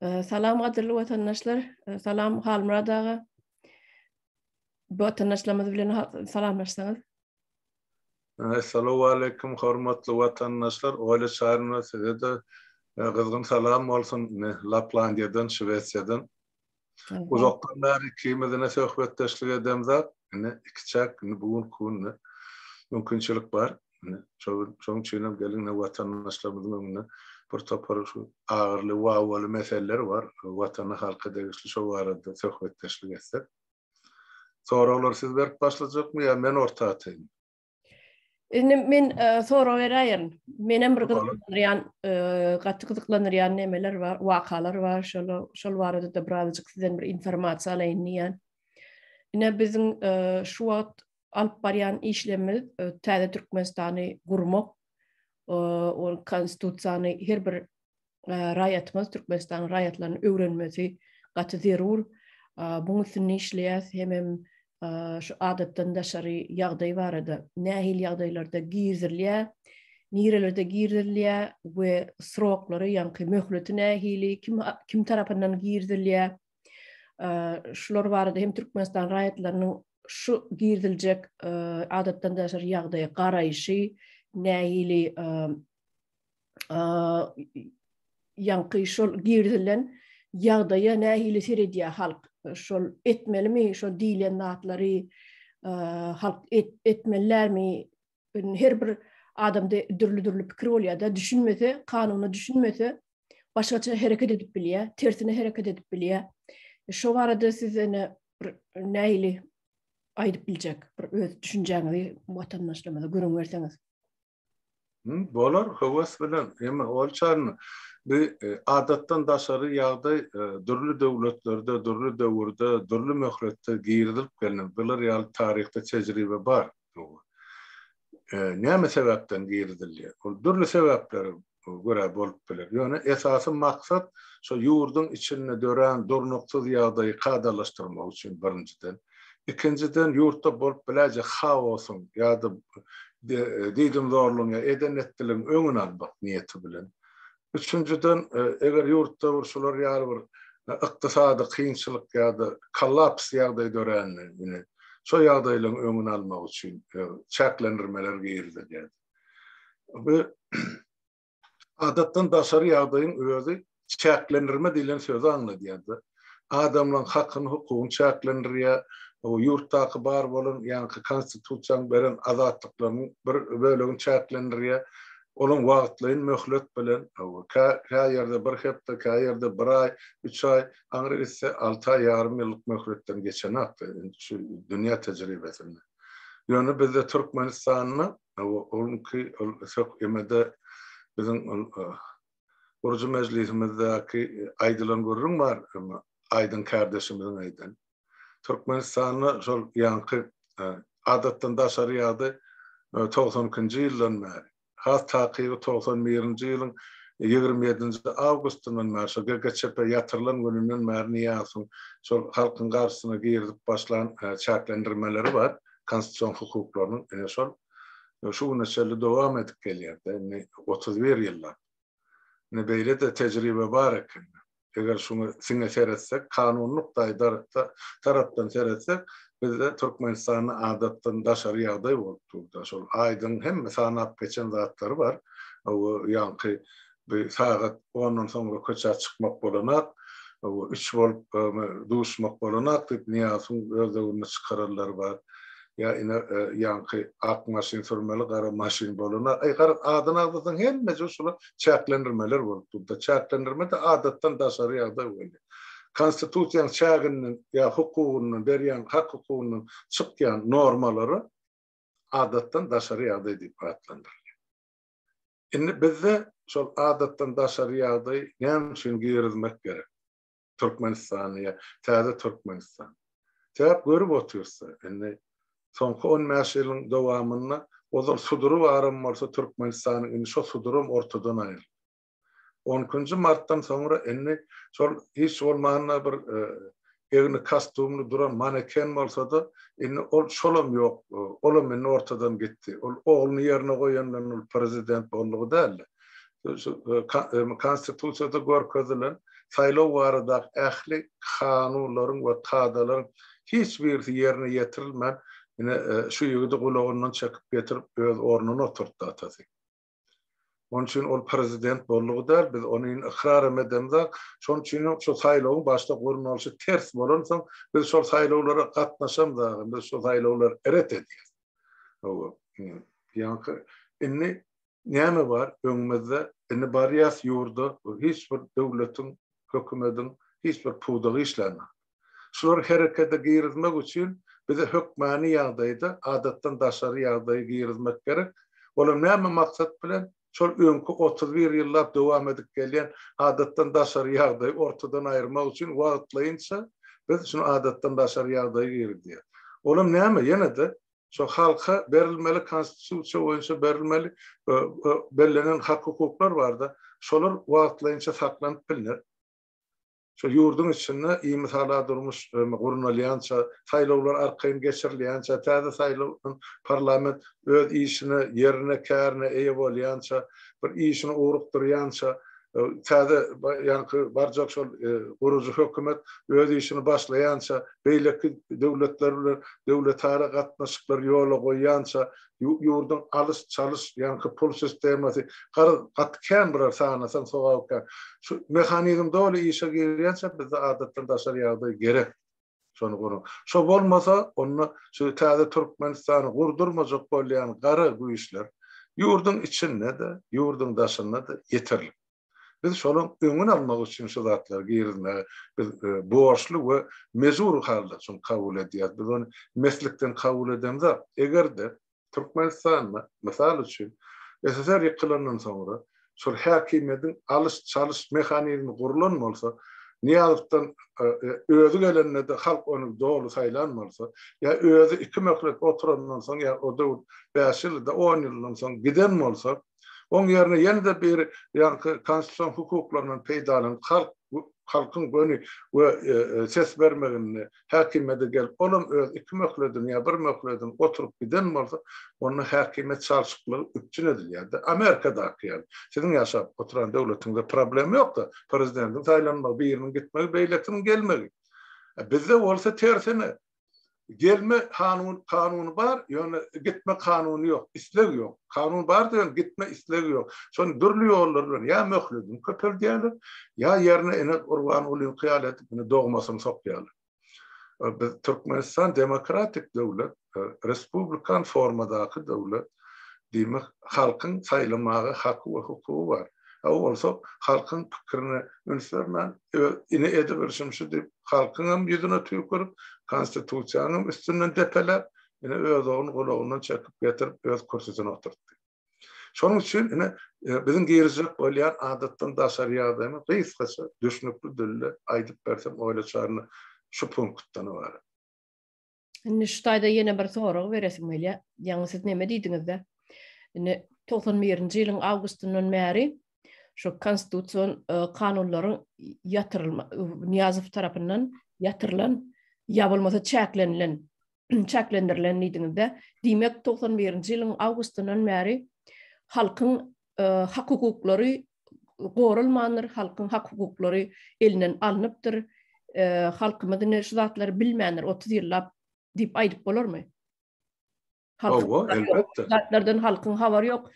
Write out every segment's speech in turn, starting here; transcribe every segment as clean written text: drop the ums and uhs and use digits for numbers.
Salam gadyrly watandaşlar. Salam Halmyrat aga. Bu watandaşlarymyz bilen salamlaşsaňyz. Essalawwaleýkim hormatly watandaşlar. Olya Çarynowa size-de gyzgyn salam bolsun Laplandiýadan, Şwesiýadan. Uzakdan bäri ikimiz ine söhbetdeşlik edemzok. Ine ikiçäk indi bu günki günde mümkinçilik bar. Ine şonuň üçin hem geliň ine watandaşlarymyzyň öňünde bir topar şu agyrly, wawwaly meseleler bar. Watana, halka degişli şo barada söhbetdeşlik etsek. Soraglary siz berip başlajakmy ýa men orta ataýynmy? Indi men e, sorag beräýerin. Menem bir gyzyklandyrýan, e, gaty gyzyklandyrýan nemeler bar, wakalar bar. Şol şol barada-da birazajyk sizden bir informasiýa alaýyn diýýän. Ine biziň e, şu wagt alyp barýan işlerimiz täze Türkmenistany gurmak, ol konstitusiýany her bir raýatymyz Türkmenistanyň raýatlarynyň öwrenmesi gaty zerur. Buň üstünde işleýäs hemem şu adatdan daşary ýagdaý barada nähili ýagdaýlarda girizilýär, nirelerde girizilýär we sroklary, ýaňky möhleti nähili, kim kim tarapyndan girizilýär. Şular barada hem Türkmenistan raýatlarynyň şu giriziljek adatdan daşary ýagdaýa garaýşy nähili ýaňky şol girizilen ýagdaýa nähili seredýär halk? Şol etmelimi, şol diýlen zatlary halk etmelilermi? Her bir adamda dürli-dürli pikir bolýar-da, düşünmese, kanuna düşünmese, başgaça hereket edip bilýär, tersine hereket edip bilýär. Şo barada siz ene bir nähili aýdyp biljek, bir öz düşünjäňizi watandaşlarymyza gürrüň berseňiz. Bolar, höwes bilen. Emma ol çarny bu e, adatdan daşary ýagdaý e, dürli döwletlerde, dürli döwürde, dürli möhletde girizilip gelnen. Bular ýaly taryhda tejribe bar. E, näme sebäpden girizilýär? Ol dürli sebäplere görä bolup biler. Ýöne esasy maksat şo ýurduň içinde dörän durnuksyz ýagdaýy kadalaşdyrmak üçin birinjiden. Ikinjiden ýurtda bolup biläýjek haosyň ýa-da diýdimzorlugyň ýa eden-etdiligiň öňüni almak niýeti bilen. Üçünjiden eger ýurtda bir şular ýaly bir ykdysady kynçylyk ýa-da kollaps ýagdaý dörände ine şo ýagdaýlaryň öňüni almak üçin çäklendirmeler girizilýär. Bu adatdan daşary ýagdaýyň özi çäklendirme diýlen sözi aňladýar-da. Adamlaryň hakyny, hukugyny çäklendirýär. O ýurtdaky bar bolan, ýaňky konstitusiýanyň beren azatlyklarynyň bir bölegini çäklendirýär. Olaň wagtlaýyn möhlet bilen, kä kä ýerde bir hepde, kä ýerde bir aý, üç aý, aňry gitse alty aý, ýarym ýyllyk möhletden geçenok-da şu dünýä tejribesinde. Ýöne bizde Türkmenistanda Onuňky ol sök emede biziň ol gurujy mejlisimizdäki aýdylan gürrüň bar, emma Aýdyň kärdeşimiziň aýdan. Türkmenistanda şol ýaňky adatdan daşary ýagdaý 92-nji ýyldan bäri Has takygy 91-nji ýylyň 27-nji awgustyndan bäri, şo GKÇP ýatyrylan gününden bäri Nyýazowyň şol halkyň garşysyna girizip başlan çäklendirmeleri bar, konstitusion hukuklarynyň, ine şol şu güne çenli dowam edip gelýär-de, indi 31 ýyllap. Ine beýle-de tejribe bar eken. Eger şuňa siňe seretsek, kanuny nukdaý tarapdan seretsek, bizde Türkmenistanda adatdan daşary ýagdaý bolup dur-da. Şol Aýdyň hemme sanap geçen zatlary bar. O ýaňky bir sagat ondan soňra köçä çykmak bolanak, üç bolup duşmak bolanak diýip Nyýazowyň öz döwründe çykaranlary bar. Ýa ine ýaňky ak maşyn sürmeli, gara maşyn bolana, aý garaz adyny agzasaň hemmeje şular çäklendirmeler bolup durda. Çäklendirme-de adatdan daşary ýagdaý bolýar. Konstitusiýanyň çäginden ýa hukugyndan berýän hak-hukugyndan çykýan normalara adatdan daşary ýagdaý diýip atlandyrylýar. Indi bizde şol adatdan daşary ýagdaýy näme üçin girizmek gerek? Türkmenistany ýa täze Türkmenistan. Sebäp görüp otyrsa, indi soňky 15 ýylyň dowamynda ozal sudury baram bolsa Türkmenistanyň indi şo suduram ortadan aýryldy. 12-nji martdan soňra indi şol hiç bolmanda bir e, egni kostumly duran maneken bolsa-da, indi ol şolam ýok, olam indi ortadan gitdi. Ol ogluny ýerine goýan bilen ol prezident boldugy däldi. Şu e, e, konstitusiýada görkezilen. Saýlaw baradaky ähli kanunlaryň we kadalaryň hiç birisi ýerine ýetirilmän, ine, şu ýigidi gulagyndan çekip getirip öz ornuna oturtdy atasy. Onuň üçin ol prezident boldugy däl, biz ony indi ykrar hem edemzok. Şonuň üçin hem şu saýlawyň başda gurnalyşy ters bolansoň, biz şol saýlawlara gatnaşamzagam, biz şo saýlawlary ret edýäs. Hawa, ýaňky indi näme bar öňümizde? Indi barýas ýurda, hiç bir döwletiň, hökümediň hiç bir pudagy işlänok. Şulary herekete girizmek üçin bize hökmany ýagdaýda adatdan daşary ýagdaýy girizmek gerek. Olam näme maksat bilen? Şol öňki 31 ýyllap dowam edip gelýän adatdan daşary ýagdaýy ortadan aýyrmak üçin wagtlaýynça biz şuny adatdan daşary ýagdaýy girizýäs. Olam näme? Ýene-de şo halka berilmeli konstitusiýa boýunça berilmeli bellenen hak-hukuklar bar-da, şolar wagtlaýynça saklanyp bilner. Şo ýurduň içinde imisala durmuş gurnalýança, saýlawlar arkaýyn geçirilýänçä, täze saýlanan parlament öz işine, ýerine, kärine eýe bolýança, bir işini ugrukdyrýança, täze ýaňky barjak şol gurujy hökümet öz işini başlaýança, beýleki döwletler bilen döwletara gatnaşyklary ýola goýýança, ýurduň alyş-çalyş, ýaňky pul sistemasy, garaz, gaty kän bular sanasaň sogap kän. Şu mehanizm doly işe girýänçä bizde adatdan daşary ýagdaý gerek. Şony guruň. Şo bolmasa, onda şu täze Türkmenistany gurdurmajak bolýan gara güýçler ýurduň içinde-de, ýurduň daşynda-da ýeterlik. Biz şolaň öňüni almak üçin şu zatlary girizmäge biz borçly we mejbur halda şuny kabul edýäris. Biz ony meslikden kabul edemzok. Eger-de Türkmenistanda, mysal üçin, SSR ýykylandan soňra şol häkimiýetiň alyş-çalyş mehanizmi gurlan bolsa, Nyýazowdan özi gelende-de halk ony doly saýlan bolsa, ýa özi iki möhlet oturandan soň, ýa o döwür bäş ýylda, on ýyldan soň giden bolsa, Oň ýerine ýene-de biri ýaňky konstitusion hukuklaryndan peýdalanyp, halk halkyň göni we ses bermeginde häkimiýete gelip, olam öz iki möhledini ýa bir möhledini oturyp giden bolsa, onda häkimiýet çalşyklygy üpjün edilýär-de. Amerikadaky ýaly. Siziň ýaşap oturan döwletiňizde problem ýok-da, prezidentiň saýlanmagy, biriniň gitmegi, beýlekisiniň gelmegi. Bizde bolsa tersine, Gelme kanun kanuny bar, ýöne gitme kanuny ýok, isleg ýok. Kanun bar diýen gitme islegi ýok. Şony dürli ýollar bilen ýa möhledini köpeldýärler, ýa ýerine ine Gurbangulyňky ýaly edip ine dogmasyny sokýarlar. Biz Türkmenistan demokratik döwlet, respublikan formadaky döwlet. Diýmek, halkyň saýlamaga haky we hukugy bar. A bolsa halkyň pikirine üns bermän, öz ine edibilşim şu diýip, halkyňam ýüzüne tüýkürip, konstitusiýanyňam üstünden depeläp, ine öz ogluny gulagyndan çekip getirip öz kürsüsine oturtdy. Şonuň üçin ine biziň girizjek bolýan adatdan daşary ýagdaýymyz gysgaça düşnükli dilde aýdyp bersem oýlaçaryna şu punktdan ybarat. Indi şu taýda ýene bir sorag beresim gelýär. Ýaňy siz neme diýdiňiz-de? Indi 91-nji ýylyň awgustyndan bäri şu konstitusion e, kanunlaryň ýatyrylma Nyýazow tarapyndan ýatyrylan ýa bolmasa çäklenilen çäklendirilen diýdiňiz-de. Diýmek 91-nji ýylyň awgustyndan bäri halkyň e, hak-hukuklary goralmandyr, halkyň hak-hukuklary elinden alnypdyr. E, halkymyz indi şu zatlary bilmändir 30 ýyllap diýip aýdyp bolarmy? Hawa, elbetde. Zatlardan halkyň habary ýok.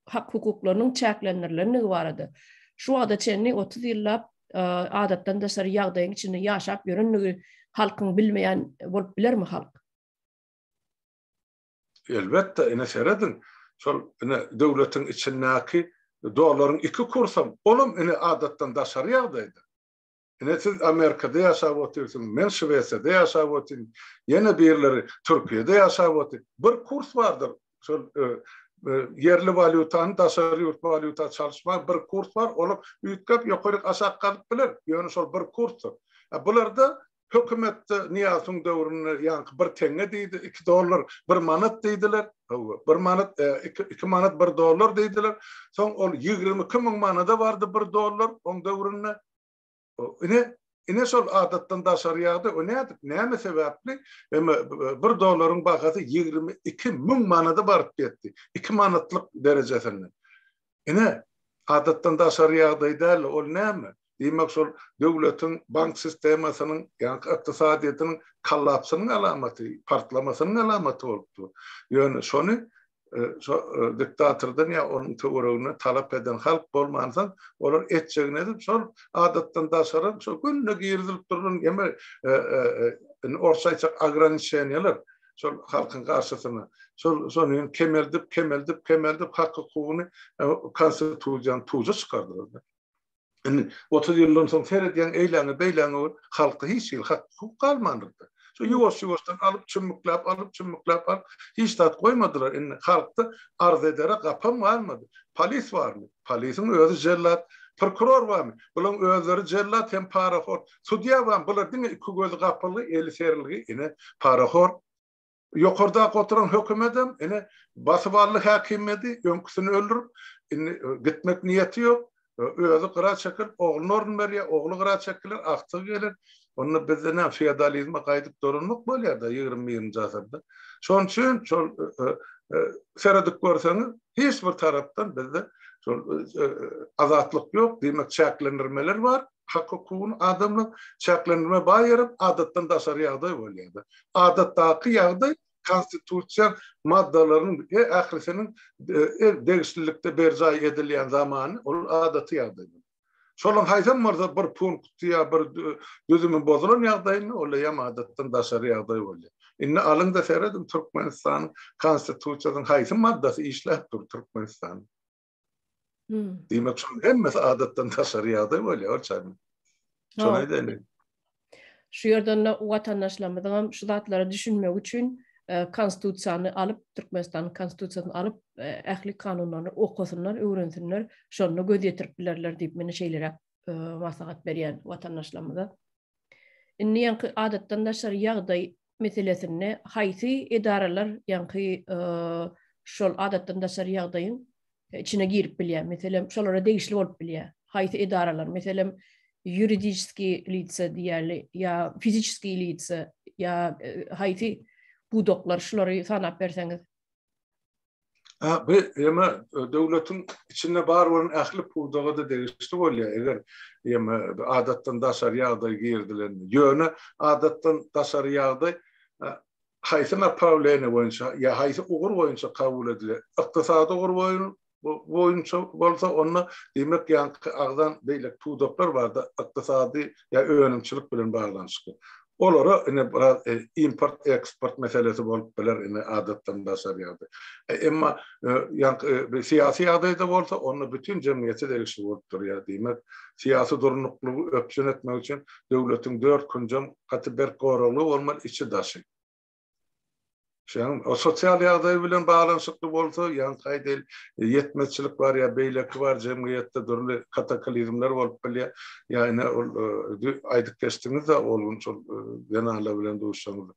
Hak hukuklarynyň çäklendirilenligi barada. Şu wagta çenli 30 ýyllap e, adatdan daşary ýagdaýyň içinde ýaşap ýörenligi halkyň bilmeýän bolup bilermi halk? Elbetde, ine serediň, şol ine döwletiň içindäki dollaryň iki kursam, olam ine adatdan daşary ýagdaýda. Ine siz Amerikada ýaşap otyrsyňyz, men Şwesiýada ýaşap otyryn, ýene birleri Türkiýede ýaşap otyr. Bir kurs bardyr, şol e, e, ýerli walýutany daşary ýurt walýuta çalyşmaga bir kurs bar, olam üýtgäp ýokaryk aşak galyp biler, ýöne şol bir kursdyr. Bularda Hökümetde Nyýazowyň döwründe ýaňky bir teňňe diýdi, iki dollar, bir manat diýdiler. Hawa, bir manat, e, iki, iki manat bir dollar diýdiler. Soň ol 22 müň manada bardy bir dollar oň döwründe. Ine, ine şol adatdan daşary ýagdaý, o nädip, näme sebäpli? Eme bir dollaryň bahasy 22 müň manada baryp ýetdi. 2 manatlyk derejesinden. Ine, adatdan daşary ýagdaý däl, ol näme? Diýmek, şol döwletiň bank sistemasynyň, ýagny ykdysadyýetiniň kollapsynyň alamaty, partlamasynyň alamaty bolup dur. Ýöne şony şo diktatordan ýa onuň töweregine talap eden halk bolmansoň, olar etjegini edip, şol adatdan daşary şo günde girizilip durlan eme indi orsça aýtsak ograniçeniýalar şol halkyň garşysyna şol şony kemeldip, kemeldip, kemeldip hak-hukugyny konstitusiýany puja çykardylar. Indi 30 ýyldan soň seredýäň eýläňe beýläňe gör, halkda hiç hili hak hukuk galmandyr-da. Şu ýuwaş-ýuwaşdan alyp çümmükläp, alyp çümmükläp alyp hiç zat goýmadylar. Indi halkda arz edere gapam galmady. Polis barmy? Polisiň özi jellat. Prokuror barmy? Bulaň özleri jellat hem parahor. Sudýa barmy? Bular diňe iki gözi gapylgy, eli serilgi ine parahor. Ýokardaky oturan hökümedem ine basyp aldy häkimiýeti, öňküsini öldürip, indi gitmek niýeti ýok. Özi gyra çekilip, ogluna orun berýär, ogly gyra çekiler, agtygy geler. Onda bizde näme feodalizme gaýdyp dolanmak bolýar-da 21-nji asyrda. Şonuň üçin şol seredip görseňiz, hiç bir tarapdan bizde şol azatlyk ýok, diýmek çäklendirmeler bar. Hak-hukugyny adamlar çäklendirme bar ýerem adatdan daşary ýagdaý bolýar-da. Adatdaky ýagdaý konstitusiýa maddalarynyň ählisiniň degişlilikde berjaý edilýän zamany ol adaty ýagdaý. Şolaryň haýsam bolsa bir punkty ýa bir düzümi bozulan ýagdaýynda ol eýýäm adatdan daşary ýagdaý bolýar. Indi alyň-da serediň Türkmenistanyň konstitusiýasynyň haýsy maddasy işläp dur Türkmenistanda. Diýmek, şonuň hemmesi adatdan daşary ýagdaý bolýar, ol çaýmy. Şony aýdaýyn. Şu ýerden de watandaşlarymyzyň hem şu zatlara düşünmegi üçin e, konstitusiýany alyp, Türkmenistanyň konstitusiýasyny alyp, e, ähli kanunlaryny okasynlar, öwrensinler, şonda göz ýetirip bilerler diýip men şeýleräk e, maslahat berýän watandaşlarymyza. Indi ýaňky adatdan daşary ýagdaý meselesinde haýsy edaralar ýaňky şol adatdan daşary ýagdaýyň içine girip bilýär? Meselem, şolara degişli bolup bilýär. Haýsy edaralar? Meselem, ýuridiski litsa diýeli ýa fiziski litsa ýa haýsy pudaklar şulary sanap berseňiz. Ha, bu ýeme döwletiň içinde bar bolan ähli pudaga-da degişli bolýar, eger ýeme adatdan daşary ýagdaý girizilende. Ýöne adatdan daşary ýagdaý haýsy naprawleniýe boýunça ýa haýsy ugur boýunça kabul edilýär? Ykdysady ugur boýunça bolsa, onda diýmek ýaňky agzan beýleki pudaklar barda ykdysady ýa önümçilik bilen baglanyşykly. Olara ine biraz import-eksport meselesi bolup biler ine adatdan daşary ýagdaý. Emma ýaňky syýasy ýagdaýda bolsa onda bütin jemgyýete degişli bolup durýar. Diýmek, syýasy durnuklygy üpjün etmek üçin döwletiň dört künjem gaty berk goragly bolmaly, içi-daşy. Şeýle, o sosial ýagdaý bilen baglanyşykly bolsa, ýaňky aýdaýyl, ýetmezçilik bar ýa beýleki bar, jemgyýetde dürli kataklizmler bolup bilýär. Ýa ine ol aýdyp geçdiňiz-de, ol gün şol zenanlar bilen duşuşanyňyzda.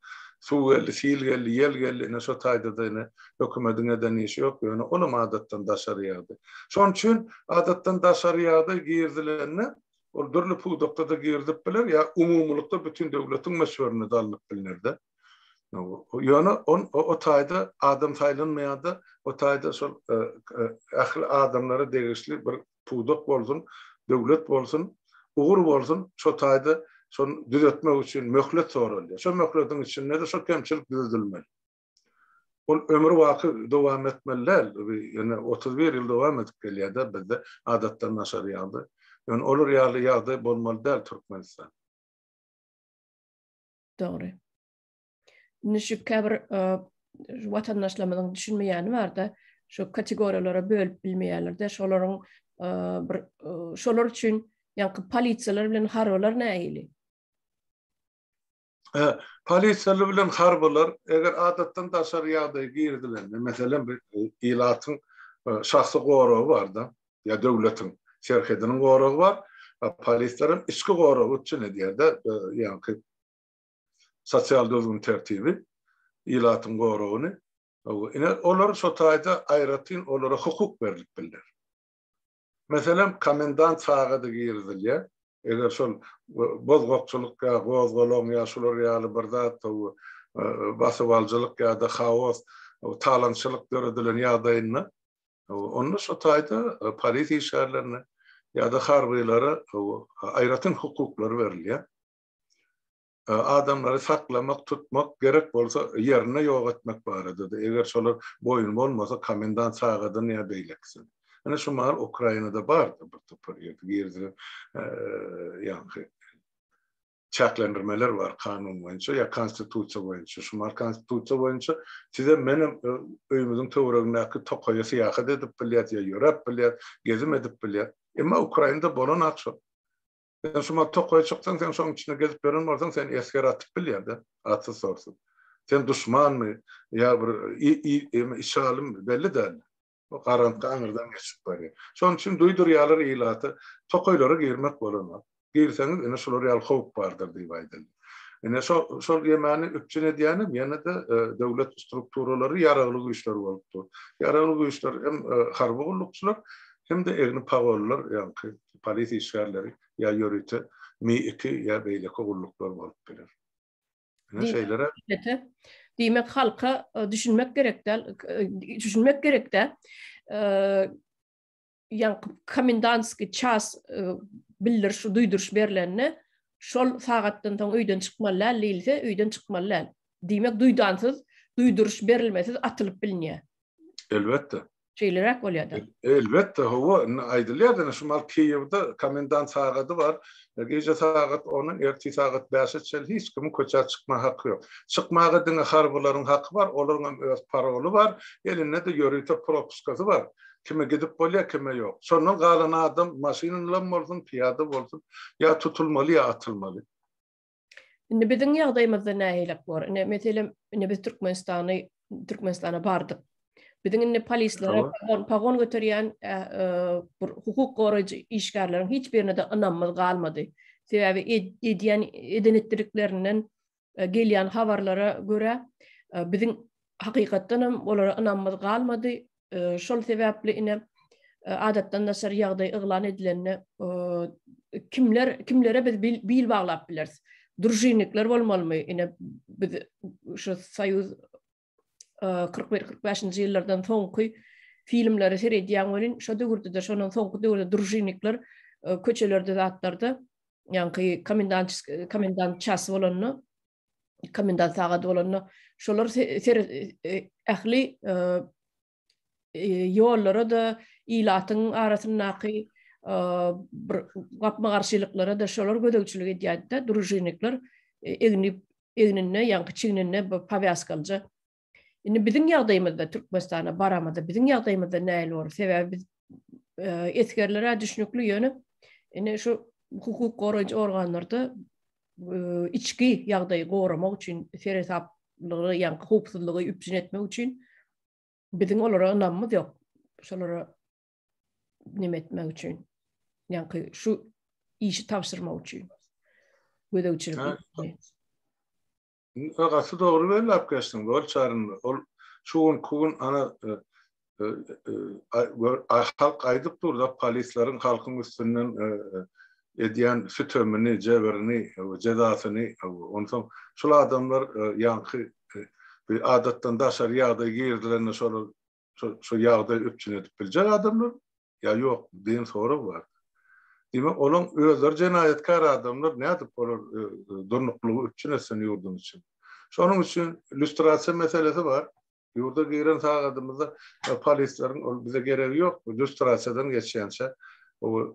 Suw geldi, sil geldi, ýel geldi, ine şo taýda-da ine hökümediň eden işi ýok, ýöne olam adatdan daşary ýagdaý. Şonuň üçin adatdan daşary ýagdaý girizilende, ol dürli pudakda-da girizip biler ýa umumylykda bütin döwletiň möçberinde-de alnyp bilner-de. Ýöne on o taýda adam saýlanmaýar-da, o taýda şol e, e, ähli adamlara degişli bir pudak bolsun, döwlet bolsun, ugur bolsun, şo taýda şony düzetmek üçin möhlet soralýar. Şo möhletiň içinde-de şo kemçilik düzedilmeli. Ol ömür baky dowam etmeli däl. Ýöne 31 ýyl dowam edip gelýär-de bizde adatdan daşary ýagdaý. Ýöne olar ýaly ýagdaý bolmaly däl Türkmenistan. Dogry. Indi şu käbir e, watandaşlarymyzyň düşünmeýäni barda, şu kategoriýalara bölüp bilmeýärler-de, şolaryň e, bir e, şolar üçin ýaňky polisiýalar bilen harbylar nähili? Polisiýalar bilen harbylar eger adatdan daşary ýagdaý girizilende, meselem, bir ilatyň şahsy goragy barda, ýa döwletiň serhediniň goragy bar, polisler hem içki goragy üpjün edýär-de, ýaňky sosial düzgün-tertibi, ilatyň goragyny. Ine, olar şo taýda aýratyn olara hukuk berlip bilner. Meselem, komendant sagady girizilýär. Eger şol bozgakçylyk ýa gozgalaň ýa şular ýaly bir zat basybalyjylyk ýa-da haos, talaňçylyk döredilen ýagdaýynda, onda şo taýda polis işgärlerine. ýa-da harbylara aýratyn hukuklar berilýär. Adamlary saklamak, tutmak, gerek bolsa ýerinde ýok etmek barada-da, eger şolar boýun bolmasa komendant sagadyny ýa beýlekisini. Ine şu mahal Ukrainada bardy bir topar ýerde girizilen ýaňky çäklendirmeler bar kanun boýunça ýa konstitusiýa boýunça. Şu mahal konstitusiýa boýunça sizem menem öýümiziň töweregindäki tokaýa syýahat edip bilýäs ýa ýöräp bilýäs, gezim edip bilýäs. Emma Ukrainada bolanok şol. Sen şu mahal tokaýa çyksaň, sen şoň içinde gezip ýören bolsaň, seni esger atyp bilýär-de, atsyz-sorsuz. Sen duşmanmy ýa bir içalymy belli däl. O garaňky aňyrdan geçip barýar. Şonuň üçin duýdurýarlar ilata, tokaýlara girmek bolanok. Girseňiz, ine şular ýaly howp bardyr diýip aýdyldy. Ine şo şol ýemäni üpjün edýänem ýene-de döwlet strukturalary, ýaragly güýçler bolup dur. Ýaragly güýçler hem harby gullukçylar, hem-de egni pagonlylar, ýaňky polisiýa işgärleri ýa ýörite Mi 2 ýa beýleki gulluklar bolup biler. Ine şeýlere. Diýmek halka düşünmek gerek däl, düşünmek gerek däl. Ýaňky komendantskiý ças bildiriş, duýduryş berlende şol sagatdan soň öýden çykmaly däl diýilse, öýden çykmaly däl. Diýmek duýdansyz, duýduryş berilmesiz atylyp bilinýär. Elbetde. Şeýleräk bolýar-da. Elbetde, hawa, indi aýdylýar ine şu mahal Kiýewde komendant sagady bar. Gije sagat ondan ertir sagat bäşe çenli hiç kimiň köçä çykma haky ýok. Çykmaga diňe harbylaryň haky bar, olaryň hem öz paroly bar, elinde-de ýörite propuskasy bar. Kime gidip bolýar, kime ýok. Şondan galan adam maşynlyam bolsun, pyýada bolsun, ýa tutulmaly, ýa atylmaly. Indi biziň ýagdaýymyzda nähilek bor? Ine, meselem, ine biz Türkmenistany, Türkmenistana bardyk. Biziň indi polislere pagon, pagon göterýän e, e, bir hukuk goraýjy işgärleriň hiç birine-de ynamymyz galmady. Sebäbi edýän eden etdiriklerinden e, gelýän habarlara görä biziň hakykatdan hem olara ynamymyz galmady. Şol sebäpli ine adatdan daşary ýagdaý yglan edilende kimler kimlere biz bil baglap bileris? Družinnikler bolmalymy? Ine biz şu Soýuz 41-45-nji ýyllardan soňky filmlere seredýän welin, şo döwürde-de, şondan soňky döwürde družinnikler köçelerde zatlarda, ýaňky komendant komendant çasy bolanda komendant sagady bolanda şolar ähli e, e, ýollara-da ilatyň arasyndaky e, bir gapma-garşylyklara-da şolar gözegçilik edýärdi-de, družinnikler egni egninde, ýaňky çigninde bu powýazkalyja. Indi biziň ýagdaýymyzda Türkmenistana baramyzda biziň ýagdaýymyzda nähili bolar? Sebäbi biz esgerlere düşnükli ýöne indi şu hukuk goraýjy organlarda içki ýagdaýy goramak üçin seresaplygy, ýagny howpsuzlygy üpjün etmek üçin biziň olara ynamymyz ýok. Şolara neme etmek üçin, ýagny şu işi tabşyrmak üçin gözegçilik. Gaty dogry belläp geçdiň, Zol Çaryn. Ol şu günki gün ana halk aýdyp dur-da, polisleriň halkyň üstünden edýän sütemini, jebirini, jezasyny, onsoň şul adamlar ýaňky bir adatdan daşary ýagdaý girizilende şolar şo ýagdaýy üpjün edip biljek adamlar ýa ýok diýen sorag bar. Diýmek, olaň özleri jenaýatkär adamlar, nädip olar durnuklylygy üpjün etsin ýurduň içinde? Şonuň üçin lýustrasiýa meselesi bar. Ýurda giren sagadymyzda polisleriň ol bize geregi ýok, lýustrasiýadan geçýänçä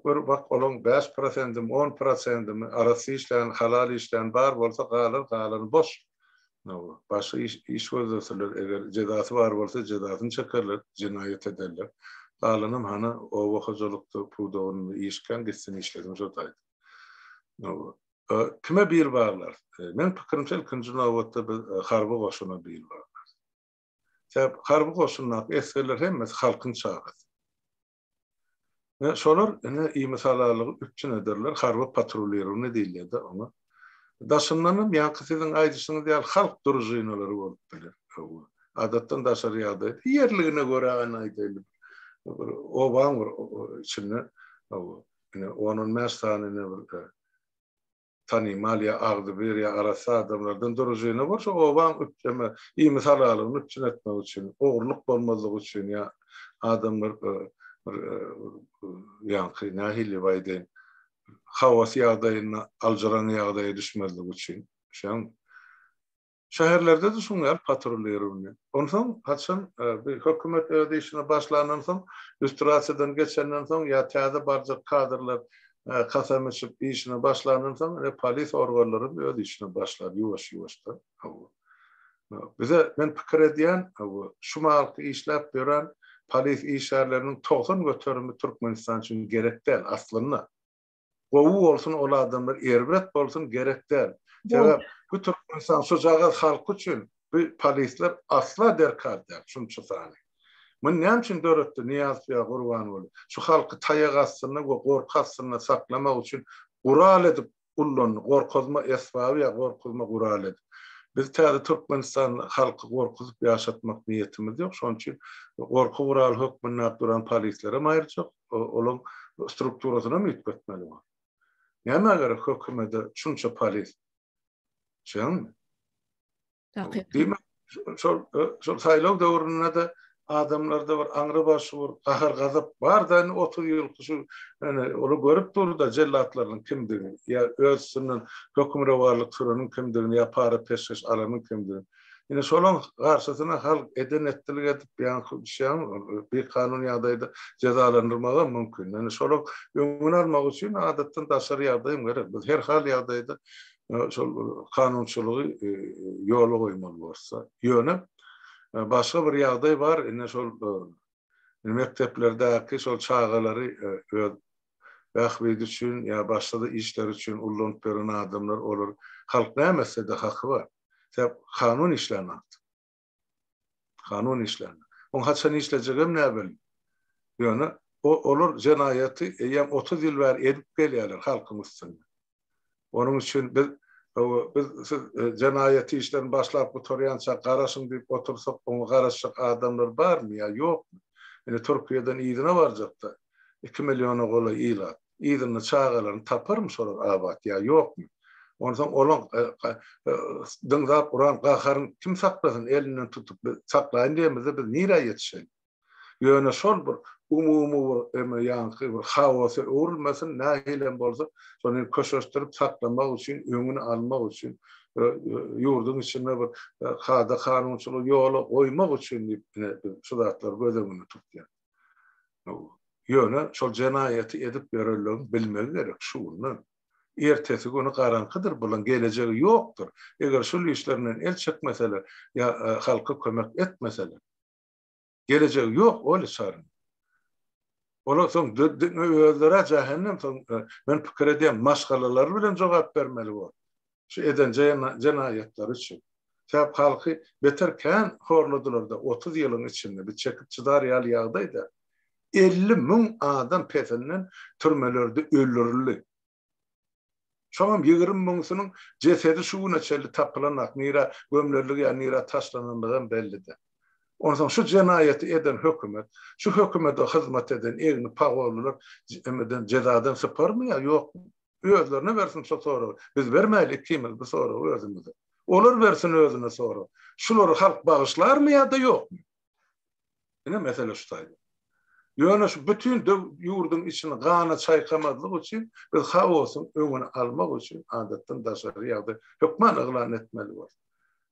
bir bak olaň bäş prosentimi, on prosentimi arassa işlän, halal işlän bar bolsa galar, galany boş. Başga iş iş gözleseler, eger jezasy bar bolsa jezasyny çekerler, jenaýat ederler. Galanam hany oba hojalykda pudagynda iş kän gitsin işlesin şo taýda. Kime bil baglarys? Meň pikirimçe ilkinji nobatda biz harby goşuna bil baglarys. Sebäp harby goşundaky esgerler hemmesi halkyň çagasy. Ine şolar ine imisalalygy üpjün ederler, harby patrulirowniýa diýilýär-de oňa. Daşyndan hem ýaňky siziň aýdyşyňyz ýaly halk družinalary bolup biler. Hawa. Adatdan daşary ýagdaýda ýerligine görä ine aýdaýly bir obaň bir içinde hawa ine on-on bäş sany ine bir tanymal ýa agzybir ýa arassa adamlardan družina bolsa obaň üpjeme imisalalygyny üpjün etmek üçin, ogurlyk bolmazlygy üçin ýa adamlar e, bir ýaňky nähili aýdaýyn haos ýagdaýyna aljyraňňy ýagdaýa düşmezlik üçin. Şoň Şäherlerde-de şuň ýaly patrulirowniýa. Onsoň haçan bir hökümet öz işine başlandan soň, lýustrasiýadan geçenden soň ýa täze barjak kadrlar kasam içip işine başlandan soň ine polis organlaram öz işine başlar ýuwaş-ýuwaşdan. Hawa. Bize men pikir edýän, hawa, şu mahalky işläp ýören polis işgärleriniň 90 göterimi Türkmenistan üçin gerek däl aslynda. Gowy bolsun ol adamlar erbet bolsun gerek däl. Sebäp bu Türkmenistan şujagaz halky üçin bu polisler asla derkar däl şunça sany. Muny näme üçin döretdi Nyýazow ýa Gurbanguly? Şu halky taýak astynda we gorky astynda saklamak üçin gural edip ullandy. Gorkuzma esbaby ýa gorkuzma gural edip. Biz täze Türkmenistanda halky gorkuzyp ýaşatmak niýetimiz ýok. Şonuň üçin gorky guraly hökmünde duran polislerem aýyrjak. Olaň strukturasynam üýtgetmeli bor. Nämä gerek hökümede şunça polis? Şeňmi? Takyk. Diýmek, şol şol saýlaw döwründe-de adamlarda bir aňry başy bir gahar-gazap bar-da, indi 30 ýylky şu ýani olar görüp dur-da jellatlarynyň kimdigini, ýa öz üstünden hökümrowanlyk süreniň kimdigini, ýa para-peşgeş alanyň kimdigini. Ine şolaň garşysyna halk eden-etdilik edip, ýaňky düşýän bikanun ýagdaýda jezalandyrmagam mümkin. Ine şolaň öňüni almak üçin adatdan daşary ýagdaýam gerek. Biz her hal ýagdaýda şol kanunçylygy ýola goýmaly bolsa. Ýöne başga bir ýagdaý bar, ine şol mekdeplerdäki şol çagalary öz bähbidi üçin ýa başga-da işleri üçin ullanyp ýören adamlar, olar halk näme etse-de haky bar. Sebäp kanun işlänokdy. Kanun işlänok. Oň haçan işlejegem näbelli. Ýöne olar jenaýaty eýýäm 30 ýyl bäri edip gelýärler halkyň üstünde. Onuň üçin biz biz siz jenaýat işlerini başlap gutarýança garaşyň diýip otursak, oňa garaşjak adamlar barmy ýa ýokmy? Indi Türkiýeden yzyna barjakda 2 milliona golaý ilat. Yzynda çagalaryny taparmy şolar abat ýa ýokmy? Onsoň olaň dyňzap uran gaharyny kim saklasyn elinden tutup biz saklaýyn diýemizde biz nirä ýetişeli? Ýöne şol bir umumy bir eme ýaňky bir haosa öwrülmesin nähilem bolsa şony köşeşdirip saklamak üçin öňüni almak üçin ýurduň içinde bir kada kanunçylygy ýola goýmak üçin diýip ine biz şu zatlary göz öňünde tutýas. Ýöne şol jenaýaty edip ýörenleriň bilmegi gerek şu günden. Ertesi güni garaňkydyr, bulaň gelejegi ýokdur. Eger şul işlerinden el çekmeseler ýa halka kömek etmeseler. Gelejegi ýok ol içaryň. Olar soň diňe özleri-ä jähennem soň men pikir edýän maşgalalary bilen jogap bermeli bor. Şu eden jenaýatlary üçin. Sebäp halky beter kän horladylarda 30 ýylyň içinde bir çekip çydar ýaly ýagdaý däl. 50 müň adam pesinden türmelerde öldürildi. Şoňam 20 müňsüniň jesedi şu güne çenli tapylanak, nirä gömlenligi ýa nirä taşlananlygam belli däl. Onsoň şu jenaýaty eden hökümet, şu hökümete hyzmat eden egni pagonlylar emeden jezadan syparmy ýa ýokmy? Özlerine bersin şo soragy. Biz bermäýli ikimiz bu soragy özümize. Olar bersin özüne sorag. Şulary halk bagyşlarmy ýa-da ýokmy? Ine mesele şu taýda. Ýöne şu bütin ýurduň içini gana çaýkamazlyk üçin biz haosyň öňüni almak üçin adatdan daşary ýagdaý hökman yglan etmeli bolar.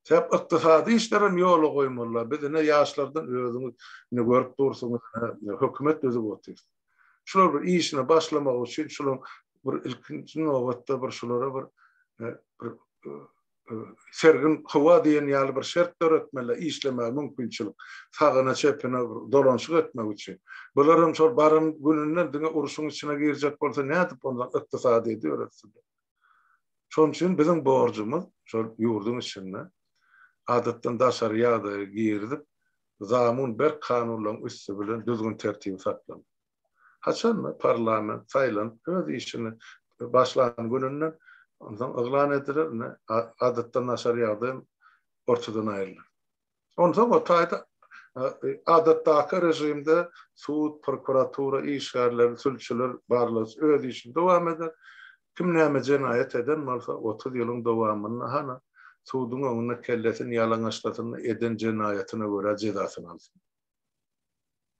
Sebäp ykdysady işlerem ýola goýmalylar. Biz ine ýaşlardan özüňiz ine görüp dursuňyz hökümet düzüp otyrys. Şular bir işine başlamak üçin şularyň bir ilkinji nobatda bir şulara bir bir sergin howa diýen ýaly bir şert döretmeli, işlemäge mümkinçilik, sagyna çepine bir dolanyşyk etmek üçin. Bularam şol baran gününden diňe urşuň içine girjek bolsa nädip ondan ykdysadyýeti öwretsinler. Şonuň üçin biziň borjumyz şol ýurduň içinde adatdan daşary ýagdaýy girizip, zamun berk kanunlaryň üsti bilen düzgün-tertibi saklamak. Haçanda parlament saýlanyp öz işini başlan gününden onsoň yglan ediler, ine adatdan daşary ýagdaý ortadan aýrylar. Onsoň o taýda adatdaky režimde sud, prokuratura işgärleri, sülçüler, barlagçy öz işini dowam eder. Kim näme jenaýat eden bolsa 30 ýylyň dowamynda hany suduň öňünde kellesini ýalaňaçlasyn eden jenaýatyna görä jezasyny alsyn.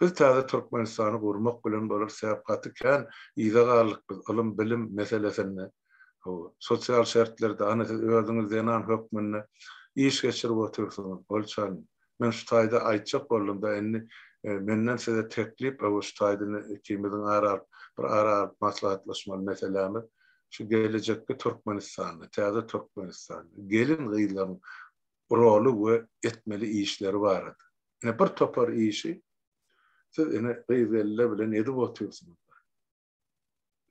Biz täze Türkmenistany gurmak bilen bolar, sebäp gaty kän yza galdyk biz ylym, bilim meselesinde, sosial şertlerde, ana siz özüňiz zenan hökmünde iş geçirip otyrsyňyz, Golçan. Men şu taýda aýtjak boldum-da, indi menden size teklip, şu taýda indi ikimiziň ara alyp, bir ara alyp maslahatlaşmaly meselämiz, şu gelejekki Türkmenistanda, täze Türkmenistanda gelin-gyzlaryň roly we etmeli işleri barada. Ine bir topar işi siz ine gyz-gelinler bilen edip otyrsyňyz.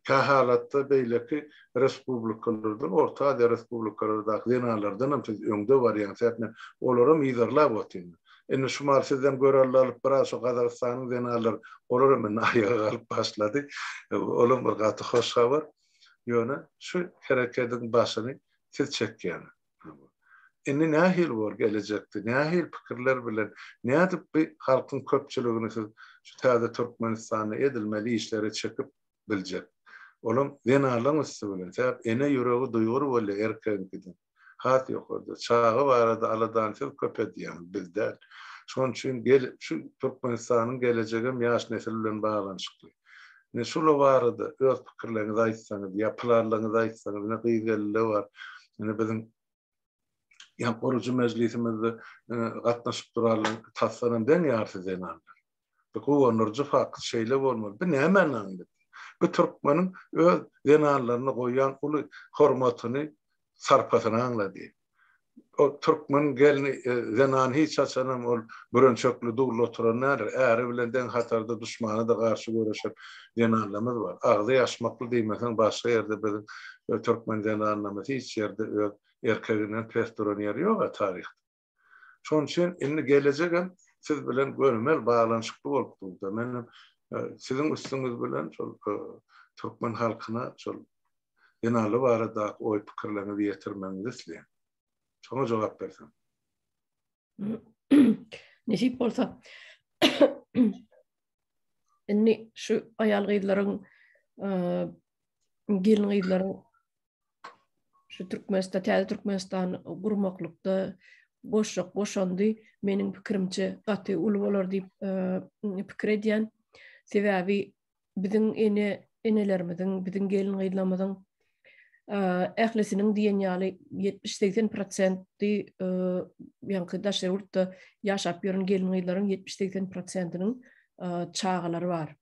Kähalatda beýleki respublikalardan, Orta Aziýa respublikalardaky zenanlardanam siz öňde barýaňyz. Sebäp men olaram yzarlap otyryn. Indi şu mal sizden görelde alyp biraz şu Gazagystanyň zenanlary olaram indi aýaga galyp başlady. Olam bir gaty hoş habar. Ýöne şu herekediň başyny siz çekýäňiz. Indi nähili bor gelejekde, nähili pikirler bilen, nädip bu halkyň köpçüligini siz şu täze Türkmenistanda edilmeli işlere çekip biljek? Olam zenanlaryň üsti bilen. Sebäp ene ýüregi duýgur bolýar erkegiňkiden has ýokarda. Çaga barada aladany siz köp edýäňiz, biz däl. Şonuň üçin gel şu Türkmenistanyň gelejegem ýaş nesil bilen baglanyşykly. Ine şular barada öz pikirleriňizi aýtsaňyz ýa planlaryňyzy aýtsaňyz, ine gyz-gelinler bar. Ine biziň ýa gurujy mejlisimizde gatnaşyp duranlaryň tasdanam deň ýarysy zenanlar. Bu guwandyryjy fakt, şeýle bolmaly. Bu nämäni aňladýar? Bu türkmeniň öz zenanlaryna goýýan uly hormatyny, sarpasyny aňladýar. O türkmen gelni zenany hiç haçanam ol bürençekli dulda oturan däldir. Äri bilen deň hatarda duşmana-da garşy göreşen zenanlarymyz bar. Agzy ýaşmakly diýmeseň başga ýerde biziň türkmen zenanlarymyz hiç ýerde öz erkeginden pes duran ýeri ýog-a taryhda. Şonuň üçin indi gelejegem siz bilen gönümel baglanyşykly bolup durda. Menem siziň üstüňiz bilen şol türkmen halkyna şol Zenanlar baradaky oý-pikirleriňizi ýetirmegiňizi isleýän. Şoňa jogap berseň. Nesip bolsa. Indi şu aýal-gyzlaryň, gelin-gyzlaryň şu Türkmenistan, täze Türkmenistan gurmaklykda goşjak goşandy meniň pikirimçe gaty uly bolar diýip pikir edýän. Sebäbi biziň ene enelerimiziň, biziň gelin-gyzlarymyzyň ählisiniň diýen ýaly 70-80 prosenti ýaňky daşary ýurtda ýaşap ýören gelin-gyzlaryň 70-80 prosentiniň çagalary bar.